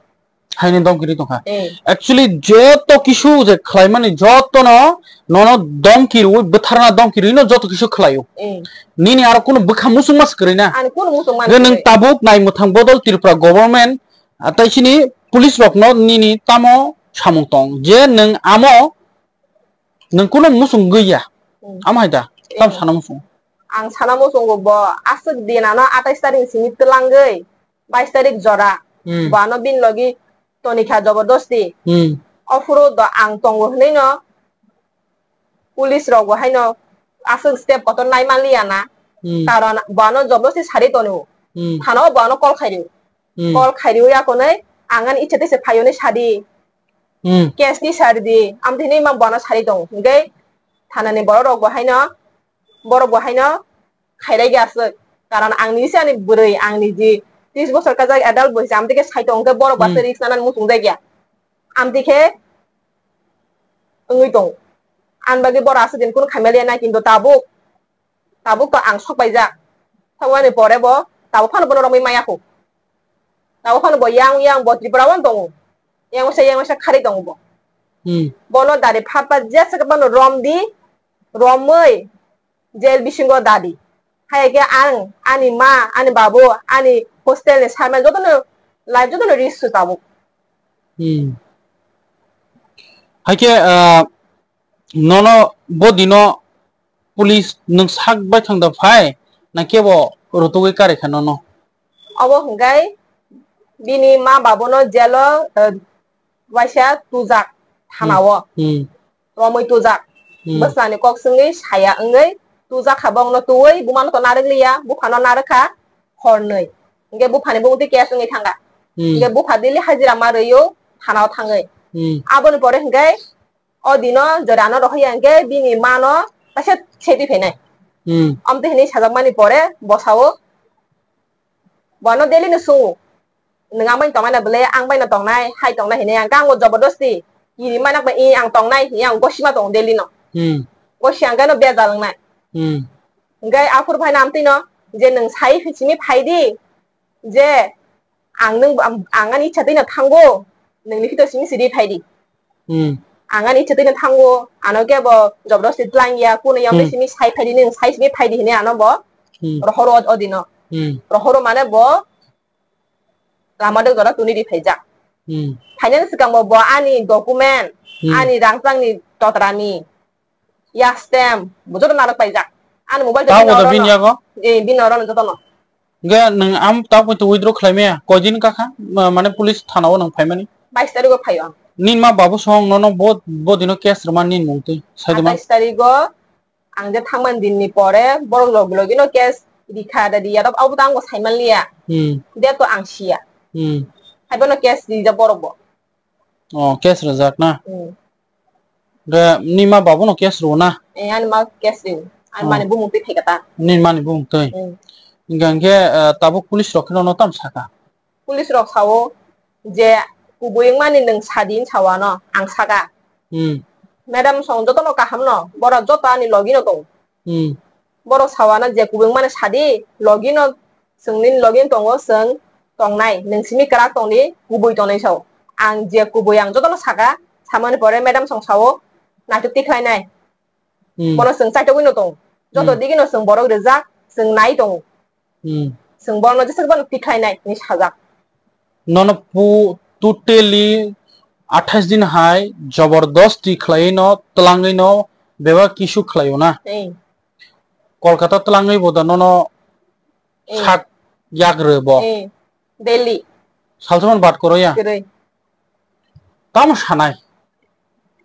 Haino domki rwi tongkha. Eh. Actually, joto kisu je khlaimani jotono nono domki rwi, bwtharna domki rwino joto kisu khlaio. Eh. Nini aro kunu bwkha musung mas kwrwi na. Ani kunu musung man Hwnkhe nwng kwrwi. Tabuk nai mwthang bodol Tripura government, ah, tai sini police rokno nini tamo samung tong je nwng amo Nwng kunu musung gwi ya? Hmm. Amo hai da? Tam Eh. sana musung. Ang sana musung bo, bo aswk din ano atais tarik simi twlangwi, bais tarik jora. Hmm. Bo ano bini logi tonikha jobordosti. Hmm. Ophuru do ang tongo hwnwi no police rok bo haino aswk step kotor nai manliya na. Hmm. Karon bo ano jobordosti sari tono. Hmm. Thana o bo ano call khairi. Hmm. Call khairi ya konai ang ani ichha tese phayoni sadi. Hmm. Case ni sari di, amtini ma bono sari tong. Hingke thanani borok rok bo haino, borok bo haino khairai ge aswk. Karon ang ni se ani bwrwi, ang ni ji tris bosor kajak adult bo hisa, amtike sai tong, hingke borok bo aswk Hmm. risk nanan muchung jagya. Amtike wngwi tong. An bagwi borok aswk din kunu khaimaliya na, kintu tabuk, tabuk to ang sok paijak. Thangmani pore bo, tabuk phano bono romwi maya kho. Tabuk phano bo yang yang bo Tripura o tongo. Yang wngsa, yang wngsa kharwi tongo bo. Hmm. Bono dari phat phat jesa bono rom di, romwi jail bisingo dadi. Hai khe ang, ani ma, ani babu, ani hostel ni sarman jotono life jotono risk se tabuk. Hmm. Hai khe, ah, nono bo dino police nwng sak bai thang da phai, na kebo rutugwi kari kha nono? Obo hwnkhe bini ma babuno jelo, eh, waisa tujak thanao. Hmm. Romwi tujak. Hmm. Bwsani kok swngwi saya wngwi tujak kha, bongno tuwi bumano to narwk liya, buphano narwk kha hornwi. Hingke buphani bumungtwi case wngwi thangkha. Hmm. Hingke bupha daily hajira ma rwio thanao thangwi. Hmm. Aboni pore hingke o dino jora ano rohorya hingke bini mano kaisa seti phainai. Hmm. Amtwi hinwi sajakmani pore bosao bono daily no sungo. Nwng ang bai tongmani bwle, ang bai no tongnai, hai tongnai hinwi ang khe ang bo jobordosti kiri mano khe, "I ang tongnai," hinwi ang gosima tongo daily no. Hmm. Gosi ang khe no bejal wngnai. Hmm. Hingke aphuru phaina amtwi no je nwng sai simi phai di, je ang nwng, ang, ang ani ichha twi no thango, nwng ni khito simi sidi phai di. Hmm. Ang ani ichha twi no thango, ano khe bo jobordosti tlang ya, kunu yong Hmm. simi sai phai di, nwng sai simi phai di hinwi ano bo Hmm. rohoro o, o dino. Hmm. Rohoro mane bo lama dok jora tuni di phaijak. Hmm. Phainani swkang bo, bo ani document, Hmm. ani rangchakni totrani, ya stamp, bo joto narwk paijak. Ani mobile Tamo to bini oro bini no. Yago? Eh, bini oro no joto no. Hingke nwng am tak bai to withdraw khlai maya? Koi din kakha, ma-, mane police thana o nwng phaimani? Bais tarik o phaio ang. Nini ma babu song nono bo, bo dino case rwma nini mung twi, sai de ma? Atais tarik o ang je thangmani din ni pore borok logi logi no case rikha da di ya, abo to ang bo sai man liya. Hmm. De to ang siya. Hmm. Hai bono case rijak borok bo. Oh, case rwjak na? Hmm. De nini ma babu no case rwo na? Eh, ani ma case ri. Ani Oh. mani bumung twi thai kata. Nini mani bumung twi. Hmm. Hingke hingke, eh, tabuk police rok khe nono tam saka? Police rok sao je kubui wngmani nwng sadi sao ano, ang saka. Hmm. Madam song jotono kaham no, borok joto ani logi no tong. Hmm. Borok sao ano je kubui wngmani sadi, logi no, chwng nini logi no tongo, chwng tongnai, nwng simi kwrak tongdi, kubui tongnai sao. Ang je kubui ang jotono saka, samani pore madam song sao, naitok tikhlai nai. Hmm. Bono chwng chaitogwi no tong. Joto Hmm. digi no chwng borok rijak, chwng nai tongo. Hmm. Chwng borokno jesa phano tikhlai nai hinwi sajak. Nono pu-, totally athais din hai jobordosti khlaiwi no, twlangwi no, bebak kisu khlaio na? Eh. Kolkata twlangwi bo da nono Eh. sak yak rw bo? Eh. Delhi. Salsa man bat koro ya? Kwrwi. Tamo sanai?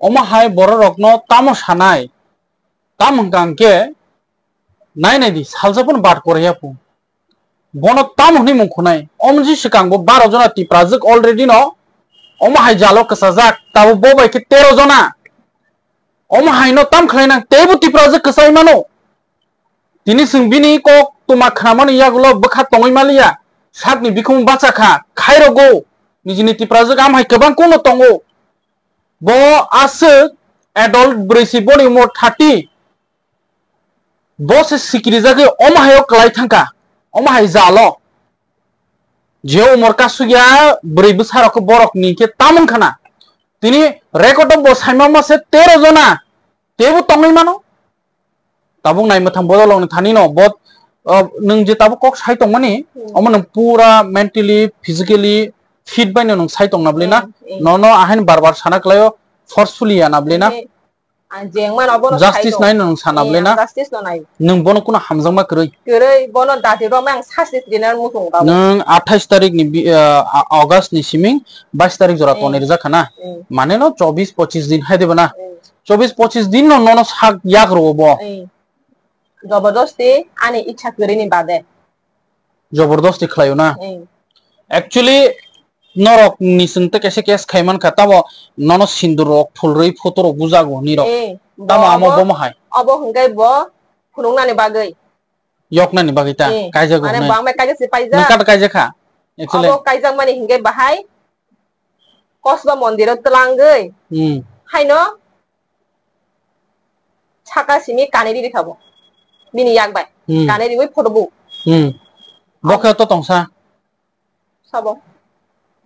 Omo hai borok rokno tamo sanai? Tam hwnkha hwnkhe nai nai di, salsa phano bat koro ya phu. Bono tamo hwnwi mung khunai? Omo ni swkang bo baro jona Tiprajwk already no, omo hai jalo kwchajak, tabuk bo bai khe tero jona. Omo hai no tam khlai nang, teibo Tiprajwk kwchai mano. Tini chwng bini kok tuma khnamani yagulo bwkha tongwi maliya, sakni bikhung bacha kha, khairogo, nijini Tiprajwk am hai kwbang kono tongo. Bo aswk adult bwrwi si, boni umor thirty. Bo se sikirijagwi omo hayo kwlai thangkha, omo hai jalo. Je umor kasugya bwrwi bwsarok khe borok ni khe tamung khana. Tini record o bo saima ma se tero jona. Tebo tongwi mano. Tabuk nai mwthang bodol wng thani no bot, uh, nwng je tabuk kok sai tongmani, Hmm. omo nwng pura mentally, physically fit bai no nwng sai tongna bwlwi na. Hmm, hmm. Nono ahaini bar bar sana kwlaio, forcefully ya na bwlwi na. Hmm. Ang jeng mano bono Justice sai nai tong. Nwng sana Eh, bwlwi na. Ang justice no nai. Nwng bono kuno hamjakma kwrwi. Kwrwi bono dati rok ang sasti tina muchung tabo. Nwng athais tarik ni bi-, uh, August ni siming bais tarik jora Eh. tonwi rijak khana. Eh. Mane no chobis pochis din hai diba na. Eh. Chobis pochis din no nono sak yak rwo bo. Eh. Jobordosti ani ichha kwrwini bade. Jobordosti khlaio na? Eh. Actually, norok ni chwng tei kaisa case khai mankha, tamo nono sindur rok phulrwi photo rok bujago nirok. Eh, Tamo bo amo obo, bomo hai. Obo hwnkhe bo phunuknani bagwi. Yoknani bagwi ta, Eh, kaijago mane hwnwi. Bangma kaijak se paijak. Nwng kato kaijak kha? Actually. Obo kaijakmani hwnkhe bahai Kosba mondiro twlangwi Hmm. haino saka simi kanwi rikha bo bini yak bai. Hmm. Kanwi riwi photo bu. Hmm. Bo khe to tongsa. Sabo.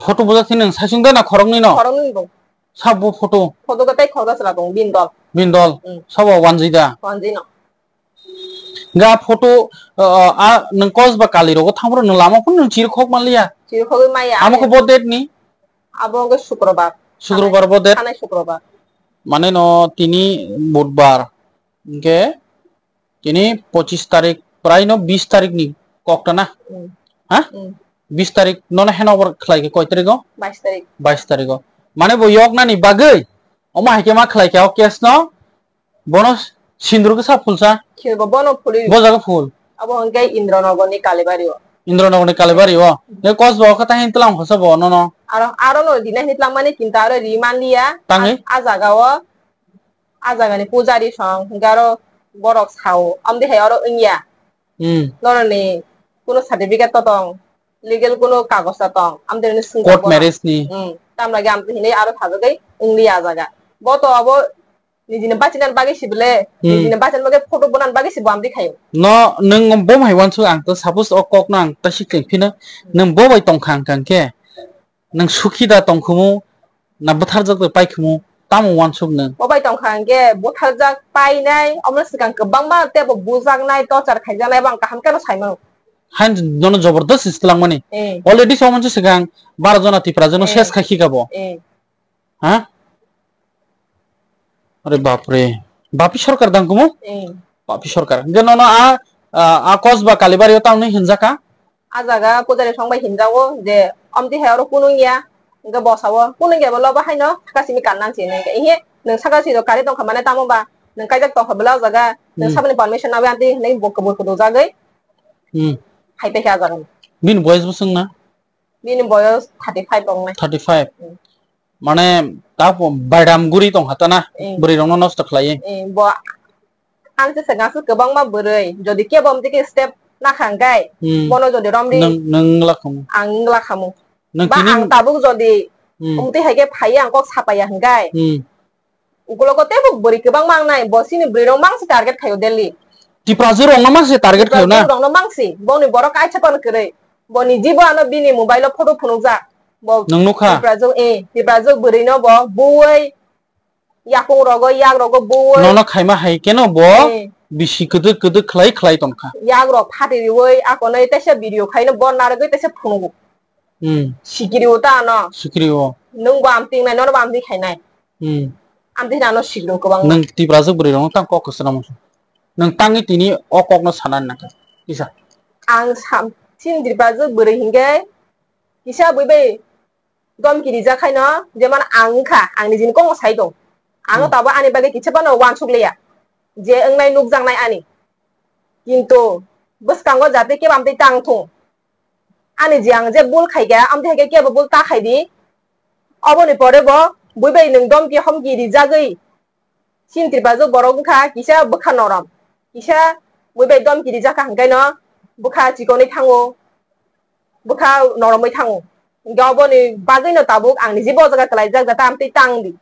Photo bujak sini nwng saisung da na khoroknwi no? Khoroknwi bo. Sabo photo. Photo ko tei khorok sala tong bindol. Bindol. Hmm. Sabo wanjwi da. Wanjwi no. Ga photo, uh, a nwng kos ba kali rogo thangphuru nwng lama phuru nwng chiri khok manliya. Chiri khogwi maya. Amo khe bo date ni? Abo hwnkhe Sukrobar. Sukrobar bo date? Thanai Sukrobar. Mane no tini Budbar. Hwnkhe tini pochis tarik, prai no bis tarik ni kok ta na? Hmm. Ha? Hmm. Bis tarik nono handover khlai khe koi tarik o? Bais tarik. Bais tarik o. Mane bo yoknani bagwi? Omo hai khe ma khlai khe o case no? Bono sindur khe sa phulsa? Khilbo bono phulwi. Bo jaga phul? Abo hwnkhe Indranogor ni Kalibari o. Indranogor ni Kalibari o. Ne kos bo khe tahin tlang hosa bo nono. Aro, aro no dinai hini tlang mani kintu aro ri manliya. Tangwi? A, a jaga o, a jaga ni pujari song hwnkhe aro borok sao. Amde hai aro wngya. Hmm. Noroni kuno certificate to tong, legal kuno kagoz to tong. Amde ni sung Court marriage ni. Hmm. Tamlagi amde hini aro thajagwi wngli a jaga. Bo to abo nijini bachinani bagwi si bwle, Hmm. nijini bachinani bagwi photo bonani bagwi si bo amtwi khaio. No, nwng bo hai wansuk ang to suppose o kok no ang ta si teng phino, nwng bo bai tong kha ang khe, nwng sukhi da tong khumu, na bwtharjak da pai khumu, tamo wansuk nwng? Bo bai tong kha ang khe bwtharjak painai, omo swkang kwbangma tebo bujaknai, torture khaijaknai, bo ang kaham khe no sai mano. Hain nono jobordast se twlangmani. Eh. Already so manse swkang baro jona Tipra jono Eh. ses khai khika bo. Eh. Ha? Are bapre. Bapi sorkar dang kumo? Eh. Bapi sorkar. Hingke nono a, a, a kos ba Kalibari o tamni hinjaka? A jaga pujari song bai hinjago je omti hai oro kunung ya. Hingke bosa o kunung ya bolo bahai no saka simi kan nang sini. Hingke ihe nung saka siro kari tongkha mane tamo ba nung kaijak tongkha bela o jaga nung Hmm. saboni permission abe anti hinui bo kebur kudu jagoi. Hmm. Hai tei khe a jaga. Bini boyes bo swng na? Bini boyes thirty five tongnai. Thirty five. Hmm. Mane ta baidam guri tong hata na, Eh. bwrwi rok no nosto khlai. Eh, bo ang se saka se kwbangma bwrwi, jodi kebo amtwi khe step nakhang kai, Hmm. bono jodi romri Nung, nung wngla khamu. Ang wngla khamu. Nung Ba tini ang tabuk jodi Hmm. umtwi hai khe phaiya ang kok sapaiya hwnkhe. Hmm. Ukulogo teibo bwrwi kwbang mangnai, bo chini bwrwi rok mang se target khaio Delhi. Tipra jwk rok no mang se target khaio na? Tipra jwk rok no mang se, boni borok kaisa phano kwrwi. Bo ni jibo ano bini mobile o photo phunukjak. Bo Nwng nukha? Tipra jwk, eh, Tipra jwk bwrwi no bo buwi, yakung rogo, yak rogo buwi. Nono khaima hai keno bo Eh. bisi kwdwk kwdwk khlai khlai tongkha. Yak rok phati riwi, akonoi teisa video khaino bo narwgwi teisa phunugo. Hmm. Sikiri o ta ano. Sikiri o. Nwng bo amtwi nai, nono bo amtwi khainai. Hmm. Amtwi nano sikiri o kwbang. Nwng Tiprajwk bwrwi rokno tang kok kwchwrang mano. Nwng tangwi tini o kokno sanani nangkha. Kisa. Ang sam, chini Tiprajwk bwrwi hinkhe kisa bui bai domki rijak khaino, jemon ang wngkha, ang nijini kokno sai tong. Ang Hmm. tabuk ani bagwi kisa phano uansuk liya. Je wngnai nukjaknai ani. Kintu bwskango jate kebo amtwi tang thung. Ani je ang je bul khaikha, amtwi hai khe kebo bul ta khaidi. Oboni pore bo bui bai nwng domki homki rijagwi. Chini Tiprajwk borok wngkha kisa bwkha norom. Kisa bui bai domki rijak kha hwnkhe no bwkha chikonwi thango. Bwkha noromwi thango. Hwnkhe oboni bagwino tabuk ang niji bo jaga kwlaijak jata amtwi tang di.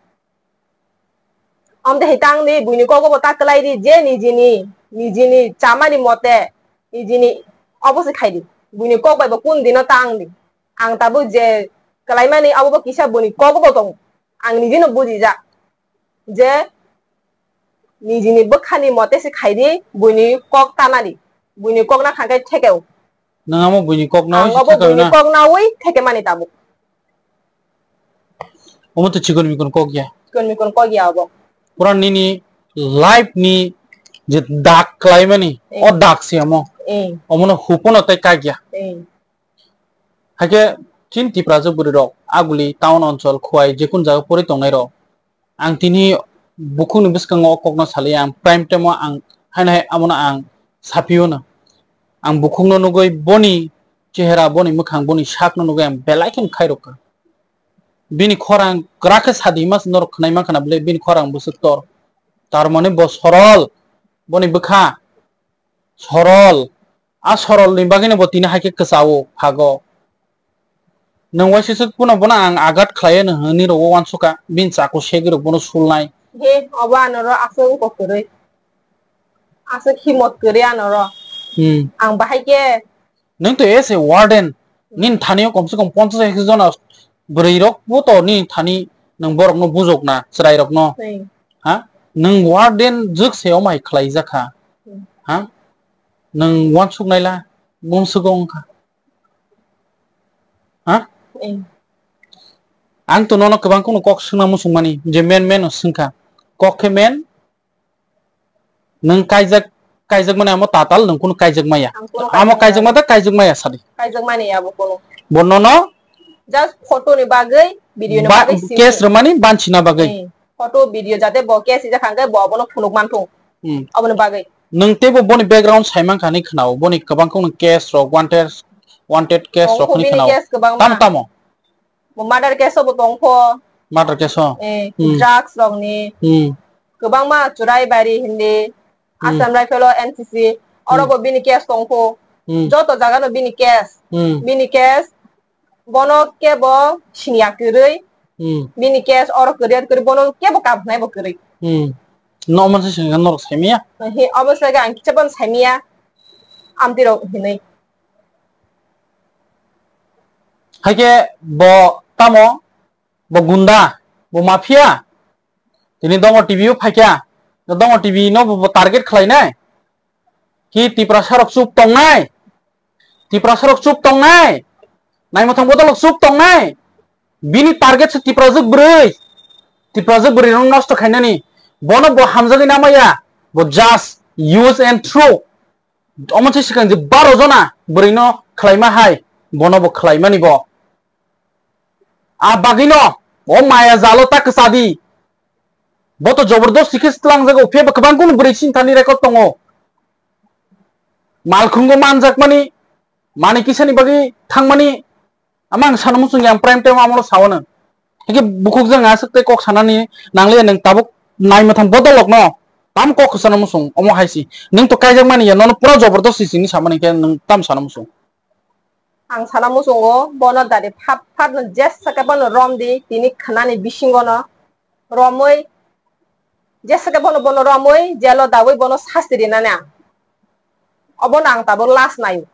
Amtwi hai tang di, buini kogo bo ta kwlai di, je nijini, nijini chamani mote, nijini obo se khai di. Buini kok bai bo kun dino tang di. Ang tabuk je kalaimani abo bo kisa buini kok bo tongo. Ang nijino bujijak je nijini bwkhani mote se khaidi buini kok tanadi. Buini kok na khankhe thekeo. Nang amo buini kok na Ang oi obo thekeo buini na. Kok nawi thekemani tabuk. Omo to chikon mikon kok ya. Chikon mikon kok ya obo. Pura nini life ni je dak kalaimani, Eh. O dak si amo. Eh. Omo no hupono tai kak ya. Eh. Haikhe chini Tiprajwk bwrwi rok aguli town onchol Khowai jekun jaga pori tongnai rok. Ang tini bukhukni bwskango o kokno saliya, ang prime time o ang haino hai abono ang saphiyo no. Ang bukhukno nugwi boni chehera, boni mwkhang, boni sakno nugwi ang belai kheno khairokha. Bini khorang kwrak khe sadi mas norok khwnai mankha na bwle bini khorang bwswk tor. Tar mani bo sorol, boni bwkha sorol. A sorolni bagwino bo tini hai khe kwchao phago. Nwng waisiswk phano bono ang agat khlaiwi hwnwi rwo uansukha, bini chakhu segwi rok bono sulnai. He, obo anoro aswk wngkok kwrwi. Aswk himot kwrwi anoro. Hmm. Ang bahai khe. Nwng to as a warden, nini thani o komse kom ponchash ekso jona bwrwi rok bo to nini thani nwng borok no bujok na, chwrai rok no. Hmm. Ha? Nwng warden jwk se omai khlai jakha. Hmm. Ha? Nwng uansuk naila, mumsugo wngkha. Ha? Eh. Ang to nono kwbang kheno kok swngna muchung mani, je men men no swngkha. Kok khe men, nwng kaijak, kaijak mani amo tatal, nwng kheno kaijak maya. Ang kheno Amo kaijak kaijak maya. Mata kaijak maya sadi. Kaijak mani abo kheno. Bo nono Just photo ni bagwi, video ni ba-, bagwi simi. Case rwmani banchina bagwi. Eh, photo, video jate bo case ijak hangkhe bo abono phunuk manthung. Hmm. Aboni bagwi. Nwng teibo boni background saimankha hinwi khwnao, boni kwbang kheno case rok, wanted, wanted case rok Tongkho hinwi bini khwnao. Case kwbangma. Tamo, tamo? Bo murder case o bo tongkho. Murder case o? Eh, Hmm. Drugs rokni. Hmm. Kwbangma Churaibari hindi, Hmm. Assam Rifle o N C C, oro Hmm. bo bini case tongkho. Hmm. Joto jagano bini case. Hmm. Bini case, bono kebo siniya kwrwi, Hmm. bini case oro kwrwi, kwrwi bono kebo kabnai bo kwrwi. Hmm. No man se siniya norok saimiya? He, obo se ang kicha bono saimiya, amtwi rok hinwi. Haikhe bo tamo, bo gunda, bo mafia, tini Dongo T V o phaikha, Dongo T V no bo, bo target khlainai, ki Tiprasa rok chup tongnai, Tiprasa rok chup tongnai, naimwthang bodol rok chup tongnai, bini target se Tiprajwk bwrwi, Tiprajwk bwrwi rok nosto khainani, bono bo hamjagwi namaya, bo just use and throw. Omo se swkang je baro jona bwrwi no khlaima hai, bono bo khlaimani bo. A bagwi no, o maya jalo ta kwchadi. Bo to jobordosti khe tlangjak o, phiya ba kwbang kunu bwrwi sini thani record tongo. Malkhungo manjakmani, mani kisani bagwi thangmani, Ama ang sana muchung ya, ang prime time amolo sawano. Hake bukhuk jang aswk tei kok sanani nangliya, nwng tabuk nai mwthang bodolokno tam kok sana muchung, omo hai si. Nwng to kaijak mani ya, nono pura jobordosti sini samani khe nwng tam sana muchung. Ang sana muchungo, bono dari phat phat no jesa khe bono rom di, tini khnani bisingo no romwi, jesa khe bono, bono romwi, jelo dawi bono sasti rinani ang. Obono ang tabuk last naio.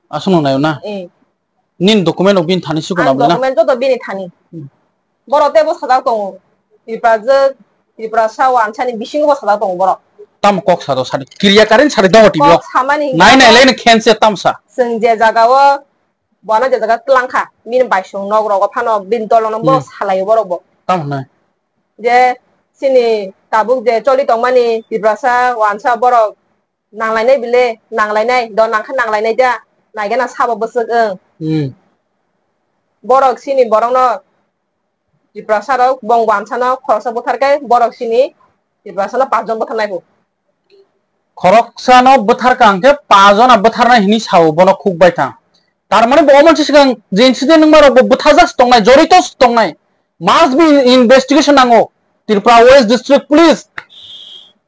Aswkno naio na? Eh. Nini document rok bini thani siko Ang na bwle na? Document joto bini thani. Hmm. Borok teibo sajak tongo. Tiprajwk, Tiprasa, Wansani bisingo bo sajak tongo borok. Tamo kok sa do sadi. Kiriya karin sadi dongo T V o. Kok samani hingkhe Nai nai bo leni khense tamsa. Chwng je jaga o, bono je jaga twlang kha, bini baisong nok rogo phano bini dolono bo Hmm. salaio borok bo. Tamo nai. Je chini tabuk je choli tongmani Tiprasa, Wansa borok Nanglainai bile, nanglainai, do nangkha nanglainai da, naigena sabo bwswk wng. Hmm. Borok sini borokno Tiprasa rok bong wansano khoroksa bwtharkhe borok sini Tiprasano pachjon bwtharnai bo. Khoroksano bwtharkha hwnkhe pachjona bwtharnai hinwi sao bono khuk bai thang. Tar mani bo omo se swkang je incident wngma rok bo bwthajak se tongnai, jorito se tongnai. Must be investigation nango. Tripura West District Police.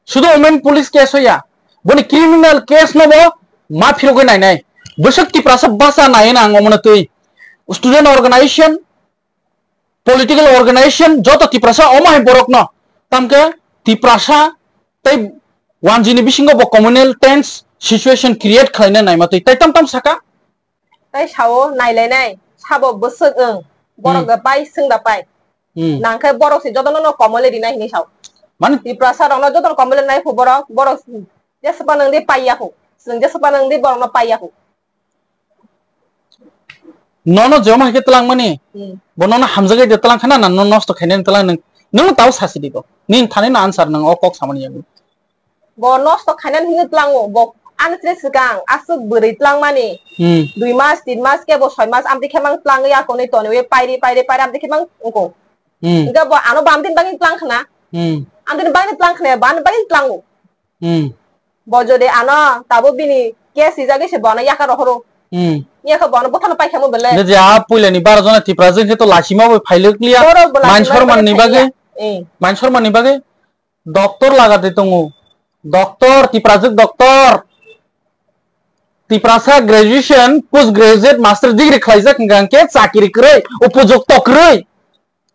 Sudu women police case hoya. Boni criminal case no bo ma phirogwi nainai. Bwswk Tiprasa basa nai na ang omo no twi. Student organization, political organization, joto Tiprasa omo hai borok no. Tamkhe Tiprasa tei wanjini bisingo bo communal tense situation create khlaina naima twi. Tai tam tam saka. Tai sao nailainai, sabo bwswk wng, borok Hmm. da pai, swng da pai. Hmm. Nangkhe borok se jotono no komole rinai hinwi sao. Mani? Tiprasa rokno jotono komole rinai phu borok, borok jeswkma nwng di paiya phu. Chwng jeswkma nwng di borokno paiya phu. Nono joma hai khe twlang mani. Hmm. Bo nono hamjagwi de twlang khana na, no nosto khainani twlang nwng. Nwng tao sasi di bo. Nini thani no answer nwng o kok samani yago. Bo nosto khainani hinwi tlango, bo ani chini swkang aswk bwrwi tlangmani. Hmm. Dui mas, tin mas, kebo soi mas, amtwi khe mang tlangwi akonwi toniwi pairi, pairi, pairi amtwi khe mang wngko. Hmm. Hingke bo ano bamtini bagwi tlang khna. Hmm. Amtini bagwi tlang khna, bo ani bagwi tlango. Hmm. Bo jodi ano tabo bini case rijagwi se bo ano yaka rohoro. Hmm. Yaka bo ano bothano paikha mo bele. Je, je, a puilani baro jona Tiprajwk khe to lachima bo phailwk liya. Borok bo lachima Mansormanni bo bagwi. Eh. Mansormanni bagwi. Doctor lagate tongo. Doctor, Tiprajwk doctor. Tiprasa graduation, post graduate, master degree khlaijak hwnkha hwnkhe chakiri kwrwi, upojukto kwrwi.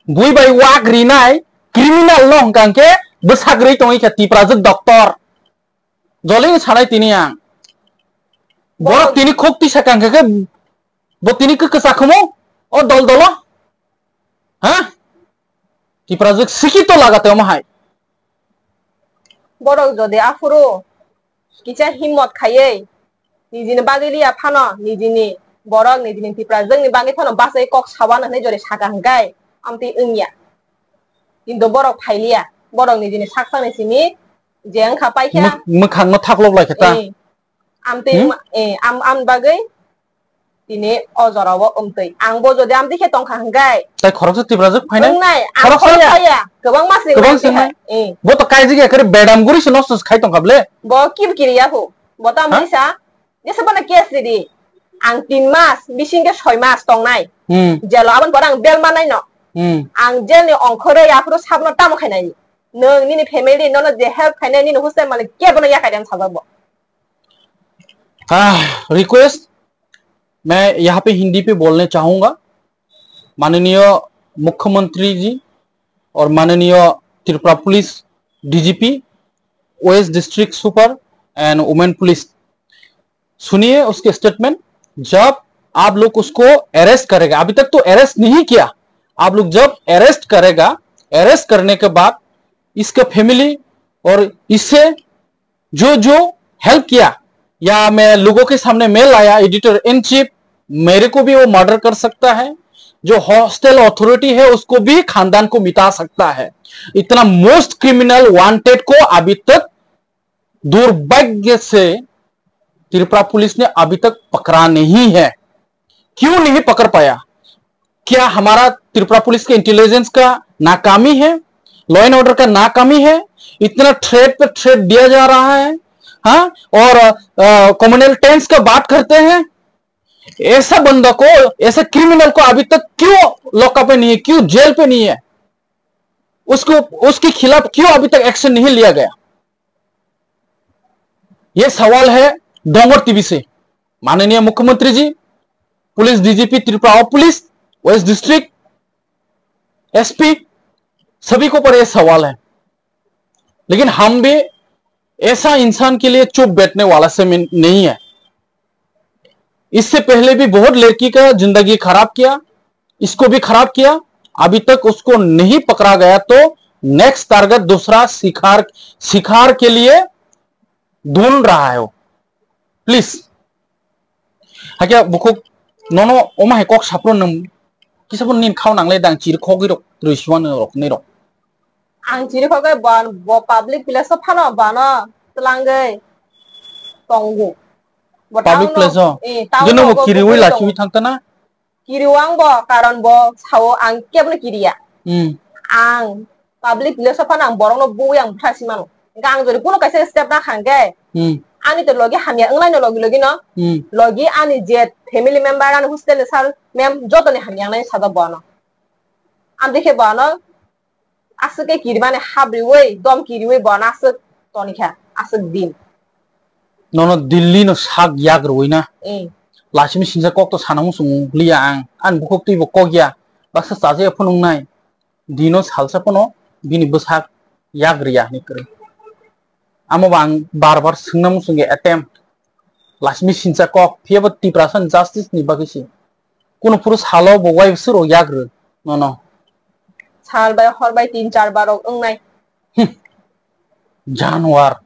Bui bai wak rinai, criminal no hwnkha hwnkhe bwsak rwi tongwi kha Tiprajwk doctor. Jolini sanai tini ang. Borok tini khuk tisa kangkha khe, bo tini khe kwchak khumu, o dol dolo. Ha? Tiprajwk sikito lagate omo hai. Borok jodi aphuru kisa himmot khaiwi nijini bagwi liya phano, nijini borok nijini Tiprajwkni bagwi phano bachai kok sawana hinwi jodi saka hwnkhe amtwi wngya. Kintu borok phailiya, borok nijini sak sakni simi je wngkha paikha. Mwk-, mwkhangno thaklok lai khe ta. Eh, amtwi Hmm? ma-, eh, am, am bagwi tini o jorao wngtwi. Ang bo jodi amtwi khe tongkha hwnkhe. Tai khoroksa Tiprajwk phainai? Wngnai, ang Khoroksa khoroksa ya? Ya. Kwbangma se Kwbang wngnai se se hai. Wngnai? Eh. Bo to kaijak ya, khe bedam guri se nosto se khai tongkha ble. Bo kir kiri ya hu. Bo to Ha? Amtwi sa, jesa bono case ridi. Ang tin mas, bising khe soi mas tongnai. Hmm. Jelo aboni pore ang bel manai no. Hmm. Ang jelni ongkhorwi aphuru sabno tamo khainai. Nwng nini family nono je help khainai nini hostel malik kebono yakai dan sajak bo. Ah, request, मैं यहाँ पे हिंदी पे बोलने चाहूँगा। माननीय मुख्यमंत्री जी और माननीय Tripura police DGP, waste district super and women police, सुनिए उसके स्टेटमेंट। जब आप लोग उसको अरेस्ट करेगा, अभी तक तो अरेस्ट नहीं किया, आप लोग जब अरेस्ट करेगा, अरेस्ट करने के बाद इसका फैमिली और इससे जो जो हेल्प किया या मैं लोगों के सामने मेल लाया, एडिटर इन चीफ, मेरे को भी वो मर्डर कर सकता है, जो हॉस्टल अथॉरिटी है उसको भी, खानदान को मिटा सकता है। इतना मोस्ट क्रिमिनल वांटेड को अभी तक दुर्भाग्य से त्रिपुरा पुलिस ने अभी तक पकड़ा नहीं है। क्यों नहीं पकड़ पाया? क्या हमारा त्रिपुरा पुलिस के इंटेलिजेंस का नाकामी है, लॉ एंड ऑर्डर का नाकामी है? इतना थ्रेट पे थ्रेट दिया जा रहा है, हाँ? और कम्युनल टेंस का बात करते हैं। ऐसा बंदा को, ऐसे क्रिमिनल को अभी तक क्यों लॉकअप पे नहीं है, क्यों जेल पे नहीं है? उसको, उसके खिलाफ क्यों अभी तक एक्शन नहीं लिया गया? ये सवाल है डोंगर टीवी से। माननीय मुख्यमंत्री जी, पुलिस डीजीपी त्रिपुरा और पुलिस, वेस्ट डिस्ट्रिक्ट एसपी, सभी को ऊपर ये सवाल है। लेकिन हम भी ऐसा इंसान के लिए चुप बैठने वाला से में नहीं है। इससे पहले भी बहुत लड़की का जिंदगी खराब किया, इसको भी खराब किया। अभी तक उसको नहीं पकड़ा गया तो नेक्स्ट टारगेट दूसरा शिकार, शिकार के लिए ढूंढ रहा है वो। Please. Hakhe bukhuk nono omo hai kok saphuru nwng kisa phuru nini khao nanglai dang chiri khogwi rok rwi suan rok nai rok. Ang chiri khogwi bo, bo public place o phano bono twlangwi tongo. Bo public town o, place o? Eh, town Geno o bo bo kiriwi kiriwi lachiwi tongo. Thangtana? Kiriwang bo, karon bo sao ang kebono kiriya. Hmm. Ang public place o phano ang borokno bui ang bwtha si mano. Hingke ang jodi kuno kaisa step na kha hingke, Hmm. Ani to logi hamya wnglaino logi logi no. Hmm. Logi ani je family member ani hostel ni sir ma'am joto ni hamya wngnai sajak bo ano. Ang dikhe bo ano aswk khe kirimani habriwi, dom kiriwi bo ano aswk tonikha, aswk din. Nono Delhi no sak yak rwui na. Eh. Lachimi sinsa kok to sana muchung liya ang. Ani bukhuk twi bo kok ya. Baksa chaja ya phunung nai. Dino salsa phano bini bwsak yak riya hinwi kwrwi. Amo bo ang bar bar swngna muchung ya attempt. Lasmi sincha kok, phiyaba Tiprasa ni justice ni bagwi si. Kuno phuru salo bo wai suro yagrw, nono. Sal bai hor bai tin char bar rok wngnai. Hmm. Januar.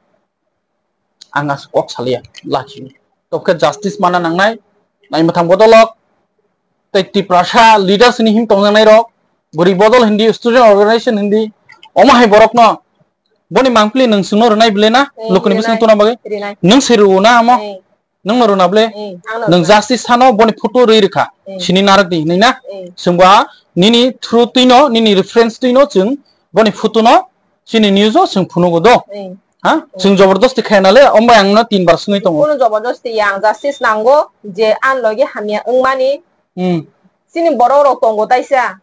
Ang aswk kok salia, lachio. Tokhe justice mana nangnai, nai mwthang bodolok, tei Tiprasa leaders ni him tongjaknai rok, bwrwi bodol hindi, student organization hindi, omo hai borokno, boni mangpili nwng chwngno rwnai bile na, hmm, lukuni bising tuna bagwi, rwnai. Nwng se rwo na amo, hmm. Nwng no rwna ble? Eh, ang no rwna. Nwng justice sano boni photo rwi rwkha. Eh. Sini narwk di hinwi na? Eh. Chwngba nini through twi no, nini reference twi no chwng boni photo no chini news o chwng phunugo do. Eh. Ha? Eh. Chwng jobordosti khaina le, ombai ang no tin bar swngwi tongo. Kuno jobordosti ya, ang justice nango je an logi hamya wngmani. Hmm. Chini borok rok tongo taisa.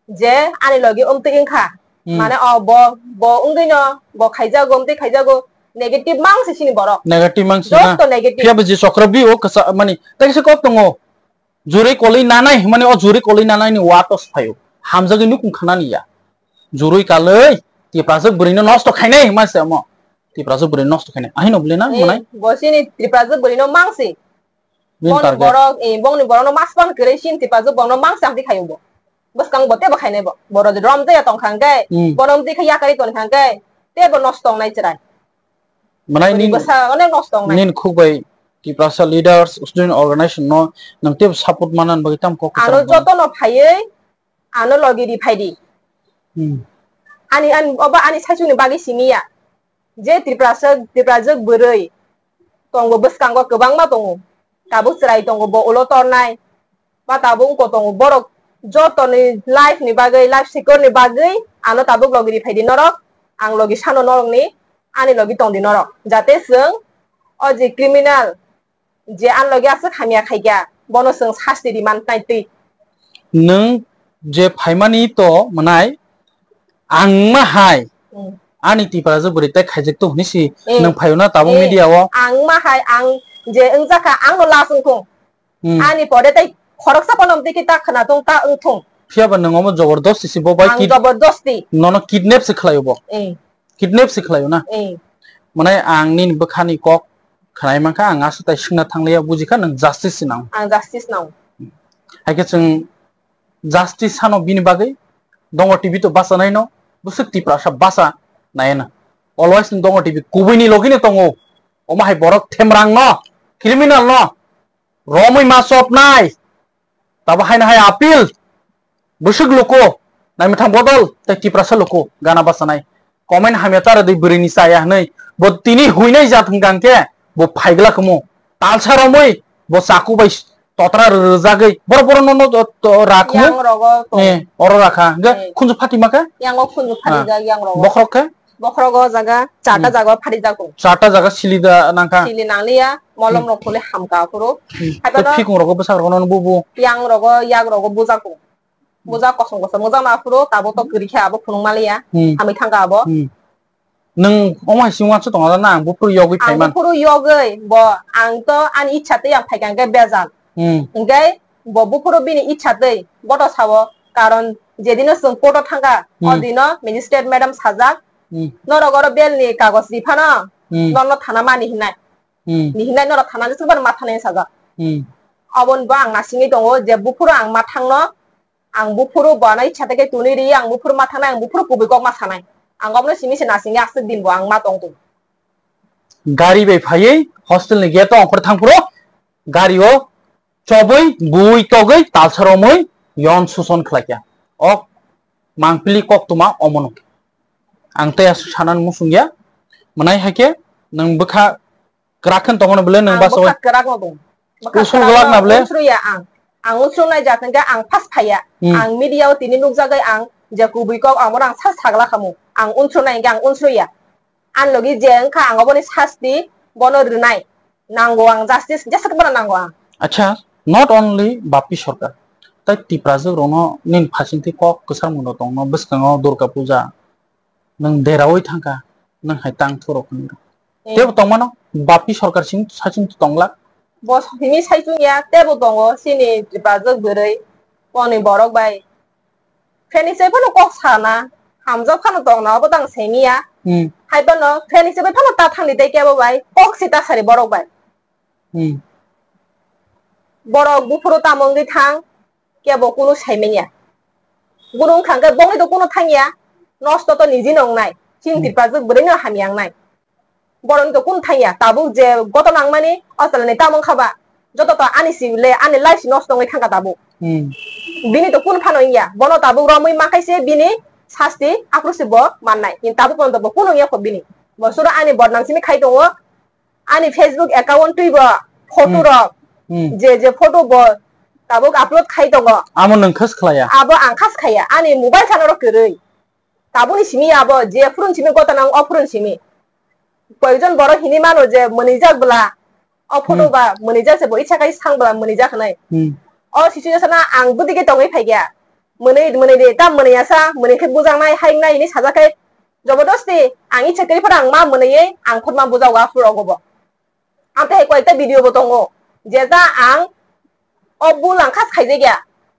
Je ani logi umtwi wngkha. Hmm. Mane o bo, bo wngwi no, bo khaijago, umtwi khaijago, negative mang se sini borok. Negative mang se na. Joto negative. Phiya bo je chokra bi o kasa mani, tai se kok tongo. Jurui kolwi nanai, mani o jurui kolwi nanai ni wa tos phaio. Hamjagwi nukung khanani ya. Jurui kalwi, Tiprasa bwrwi no nosto khainai, ma se mo. Tiprasa bwrwi nosto khainai. Ahino bwle na, eh, manai? Bo sini Tiprasa bwrwi no mang se. Bini boni target. Borok, eh, bongni borokno mas pan kwrwi sin Tiprasa borokno mang samti khayo bo. Bwskango bo tebo khainai bo. Borok je rom jaya tong kha hwnkhe, hmm, bono wngtwi khe yakarwi tong kha hwnkhe, tebo nosto wngnai chwrai. Manai bwrwi nin, bwsa onek nosto wngnai. Nin khuk bai Tiprasa leaders, student organization no nwng tebo support manna bagwi tamo kok kwchang mano. Ano jotono phaiwi, ano logi ri phai di. Hmm. Ani, ani, obo ani saichungni bagwi simi ya. Je Tiprasa, Tiprajwk bwrwi tongo, bwskango kwbangma tongo. Tabuk chwrai tongo, bo ulo tornai. Ba tabuk wngko tongo, borok jotoni life ni bagwi, life secure ni bagwi ano tabuk logi ri phai di norok. Ang logi sano norokni, ani logi tong di norok. Jate chwng o je criminal, je ani logi aswk hamya khaikha, bono chwng sasti ri man nai twi. Nwng je phaimani to mwnai, ang ma hai, hmm, ani Tiprasa bwrwi tai khaijak to hwnwi si, hmm, nwng phaio na tabuk, eh, media o. Ang ma hai, ang je wngjakha, ang no last wngthung. Hmm. Ani pore tai khoroksa pono wngtwi khe ta khwnathung, ta wngthung. Phiya ba nwng omo jobordosti si bo bai. Ang kid-, jobordosti. Nono kidnap se khlaio bo. Eh. Kidnap se khlaio na? Eh. Mane ang nini bwkhani kok khwnai mankha, ang aswk tai swngna thangliya, bujikha nwng justice se nango. Ang justice nango. Hai khe chwng justice sano bini bagwi Dongo T V to basa naino, bwswk Tiprasa basa naiya na. Always Dongo T V kubui ni logi no tongo. Omo hai borok themrang no, criminal no. Romwi ma chopnai. Tabo haino hai appeal. Bwswk luku, naimwthang bodol tei Tiprasa luku gana bachanai. Comment hamya chara di bwrwini chaya hwnwi. Bo tini huinai jat hwnkha hwnkhe bo phaigla kwmo. Talsa romwi bo chaku bai totra rwjagwi. Borok borok no, no, to, to, ra kwmo. Yang rogo to. Eh, oro rakha. Hwnkhe, eh, khunju phati makha? Yango khunju phati, ah, jak yang rogo. Bokhorok khe? Bokhorogo jaga, charta, hmm, jaga phari jago. Charta jaga sili da nangkha. Sili nangliya, molom, hmm, rok phuli hamka aphuru. Hmm. Hai phano tei phikung rogo bwsak rogo no bubu. Yang rogo, yak rogo bujago. Bujak kosom kosom bujak na aphuru, tabuk to kwrwi khe abo phunuk maliya. Hmm. Hamwi thangka abo. Hmm. Nwng omo hai simi uansuk tongo na, ang buphuru yogwi phaiman. Ang buphuru yogwi, bo ang to ani ichha twi ang phaikha hwnkhe bejal. Hmm. Hwnkhe bo buphuru bini ichha twi boto sao, karon jedino chwng court o thangkha, hmm, odino magistrate madam sajak, hmm, norok oro belni kagoj ri phano, hmm, norno thana mani hinai. Hmm. Ni hinai norok thana jeswk phano ma thanai sajak. Hmm. Oboni bo ang nasingwi tongo je buphuru ang ma thangno, ang buphuru bo ano ichha twi khe tuni ri, ang buphuru ma thangnai, ang buphuru kubui kok ma sanai. Ang obno simi se nasingwi aswk din bo ang ma tong tongo. Gari bai phaiwi hostel ni gate o ongkhor thang phuru gari o chobwi, bui togwi, talsa romwi yon suson khlaikha. O mangpili koktwma omono. Ang tei aswk sanani muchungya. Mwnai hai khe nwng bwkha kwrak khe tongmano bwle nwng bwsai. Ang bwkha kwrak no tong. Bwkha kwrak no unsuriya ang. Ang unsurnai jat hwnkhe ang first phaiya. Hmm. Ang media o tini nukjagwi ang je kubui kok ang bono ang sa sagla khamu. Ang unsurnai hwnkhe ang unsuriya. Ani logi je wngkha ang oboni sasti bono rwnai. Nango ang justice, jesa khe bono nango ang. Acha, not only Bappi Sarkar, tai Tiprajwk rokno nini phasingtwi kok kwchangmung rok tongno bwskango Durga Puja, nwng deraui thangkha, nwng hai tang thurok hwnwi rok. Eh. Tebo tongmano, Bappi Sarkar sing saichung tonglak. Bo simi saichung ya, tebo tongo, chini Tiprajwk bwrwi, boni borok bai. Phenisa phano kok sana, hamjak phano tongna, obo tang semiya. Hmm. Hai phano, phenisa bai phano ta thangdi tei kebo bai, kok si ta sari borok bai. Hmm. Borok buphuru tamo wngwi thang, kebo kunu saimanya. Kunu wngkha hwnkhe bongni to kunu thangya, nosto to niji no wngnai. Chini Hmm. Tripura jwk bwrwi no hamya wngnai. Borokni to kunu thangya, tabuk je goto nangmani, o chwlaini tamo wngkha ba, joto to ani si le, ani life si nosto wngwi thangkha tabuk. Hmm. Bini to kunu phano wngya, bono tabuk romwi mankhai se bini sasti aphuru se bo mannai. Tabuk pono to bo kunu wngya kho bini. Bo suro ani bodnam simi khai tongo, ani Facebook account twi bo photo Hmm. rok, Hmm. je je photo bo tabuk upload khai tongo. Amo nwng khas khlaiya? Abo ang khas khaiya, ani mobile thano rok kwrwi. Tabukni simi abo je phurun simi gotana o phurun simi. Koyekjon borok hinwi mano je mwnwijak bwla, o photo Hmm. ba mwnwijak se bo icha kai sang bwla mwnwijak hinwi. Hmm. O situation o ang bwdike tongwi phaikha. Mwnwi, mwnwi de, ta mwnwi asa, mwnwi khe bujaknai, hainai hinwi sajak khe, jobodosti ang icha kwrwi phano ang ma mwnwiwi ang khorma bujago aphuru rogo bo. Ang tei koyekta video bo tongo, je ta ang o bul ang khas khaijakya,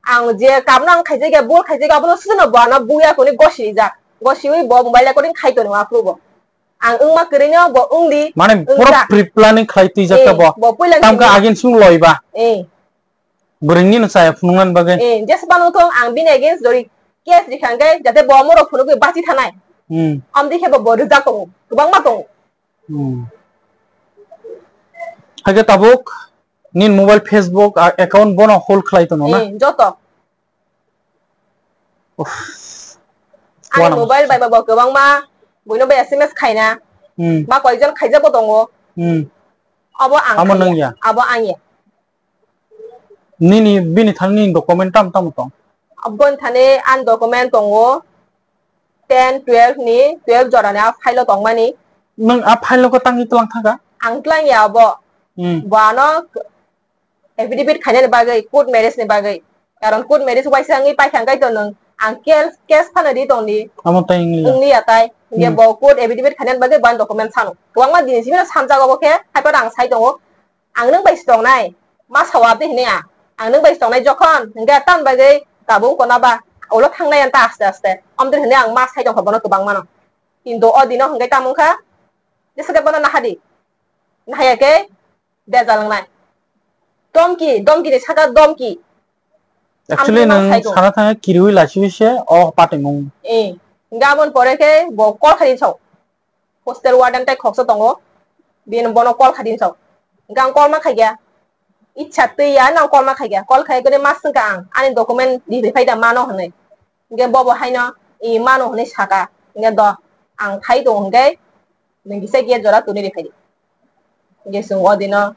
ang je kamno ang khaijakya, bul khaijakya, abono sujuno bo ano buya kuni gosi rijak, gosiwi bo mobile recording khai tongo aphuru bo. Ang wngma kwrwino bo wngdi, Mane wngja. Pura pre-planning khlai twijak ta Eh, bo. Bo puila Tamkhe wngdi. Agin sung loiba. Eh. Bwrwini no chaya phunuknani bagwi. Eh, jesbano thung ang bini against jori case rikha hwnkhe jate bo omorok phunukgwi bachi thanai. Hmm. Amtwi khe bo, bo rijak tongo, kwbangma tongo. Hmm. Haikhe tabuk nini mobile Facebook a-, account bono hold khlai tono na? Eh, joto. Uff. Ani Wana mobile bai bo kwbangma buino bai S M S khaina. Hmm. Ba koijon khaijak bo tongo. Hmm. Abo ang Amo khaiya. Nung ya? Abo ang ya. Nini bini thani nini document tam tamo tong? Aboni thani ani document tongo ten, twelve ni, twelve jora ni a file o tongmani. Nung a file o ko tangwi tlang thangkha? Ang tlang ya abo. Hmm. Bo ano affidavit khainani bagwi, court marriage ni bagwi. Karon court marriage waisa wngwi paikha hwnkhe to nwng ang case, case phano ri tongdi. Amo tai wngya. Wngya tai. Hwnkhe Hmm. Bo court affidavit khainani bagwi bo ani document sano. Kwbangma dini simi no samjago bo khe, haiphano ang sai tongo. Ang nwng bai se tongnai, ma sao aboni hinwi ang, ang nwng bai se tongnai jokhon, hwnkhe tamni bagwi tabuk wngkha na ba, ulo thangnai ang ta aste aste, amtwini hinwi ang ma sai tongkha bono kwbangmano. Kintu o dino hwnkhe tamo wngkha, jesa khe bono nahadi, nahaya khe bejal wngnai. Domki, domki ni saka domki. Actually, Amtwini ma nwng sai tong. Sana thangkhe kiriwi lachiwi se o patimung. Eh, hwnkhe aboni pore khe bo call khai sao. Hostel warden tai khoksa tongo, bini bono call khaidi sao. Hwnkhe ang call ma khaikha, icha twi ya nang call ma khaikha, call khai khe ma swngkha ang, ani document ri phai da mano hinwi. Hwnkhe bobo haino, i mano hinwi saka, hwnkhe do ang thai tongo hwnkhe, nwng kisa gate jora tuni ri phaidi. Hwnkhe chwng o dino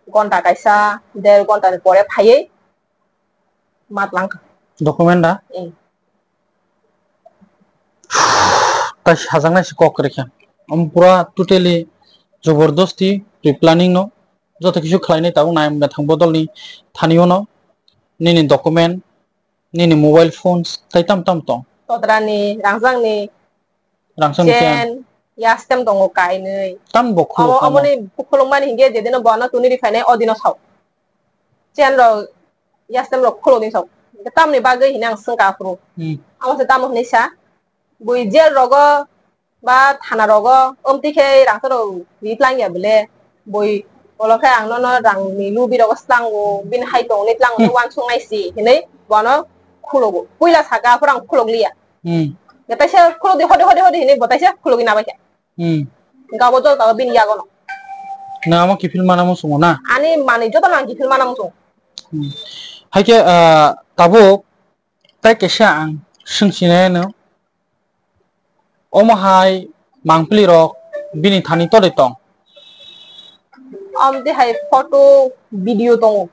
gonta kaisa, der gonta ni pore phaiwi ma twlang kha. Document da? Eh. Tai sajaknai se kok kwrwi khe. Omo pura totally jobordosti pre-planning no. Joto kisu khlainai tabuk nai methang bodolni thani ono. Nini document, nini mobile phones, tai tam tam tong. Totrani, rangjakni, Rangchak ni chain. Chain, yastem tongo kainwi. Tam bo khuluk Omo, tamo. Omoni khulukmani hinkhe jedino bono tuni ri phainai odino sao. Chain rok, yastem rok khulukni sao. Tamni bagwi hinwi ang swngkha aphuru. Hmm. Amo se tamo hinwi sa. Bui jail rogo ba thana rogo omtwi khe rangchak rok ri tlang ya bwle. Bui olo khe ang nono rangni lubi rogo slango, bini hai tongni tlango Hmm. Uansuk nai si hinwi bono khulogo. Puila saka aphuru ang khulok liya. Hmm. Taisa khulok di hode hode hode hinwi bo taisa khulogwi nabai kha. Hmm. Gabo jol tago bini yagono. Na amo kiphil mana muchungo na? Ani manwi joto nang kiphil mana muchung. Hmm. Haikhe, ah, tabuk tai kaisa ang swngsinai no. Omo hai mangpili rok bini thani tole tong. Amtwi hai photo video tongo.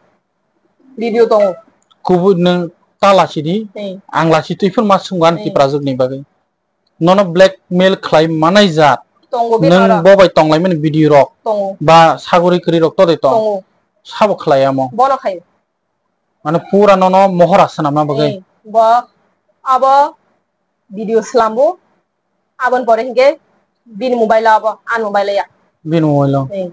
Video tongo. Kubui nwng ta lachidi. Hmm. Ang lachi twi phuru ma swngo ani Hmm. Tiprajwk ni bagwi. Nono blackmail khlai manai jat. Tongo bini Nwng oro. Bo bai tonglaimani video rok. Tongo. Ba sagori kwrwi rok tole tong. Tongo. Sabo khlai amo. Bono khai. Mane pura nono mohor asana ma bagwi. Eh, bo abo video slambo, aboni pore hinkhe bini mobile o abo, ani mobile o ya. Bini mobile o. Eh.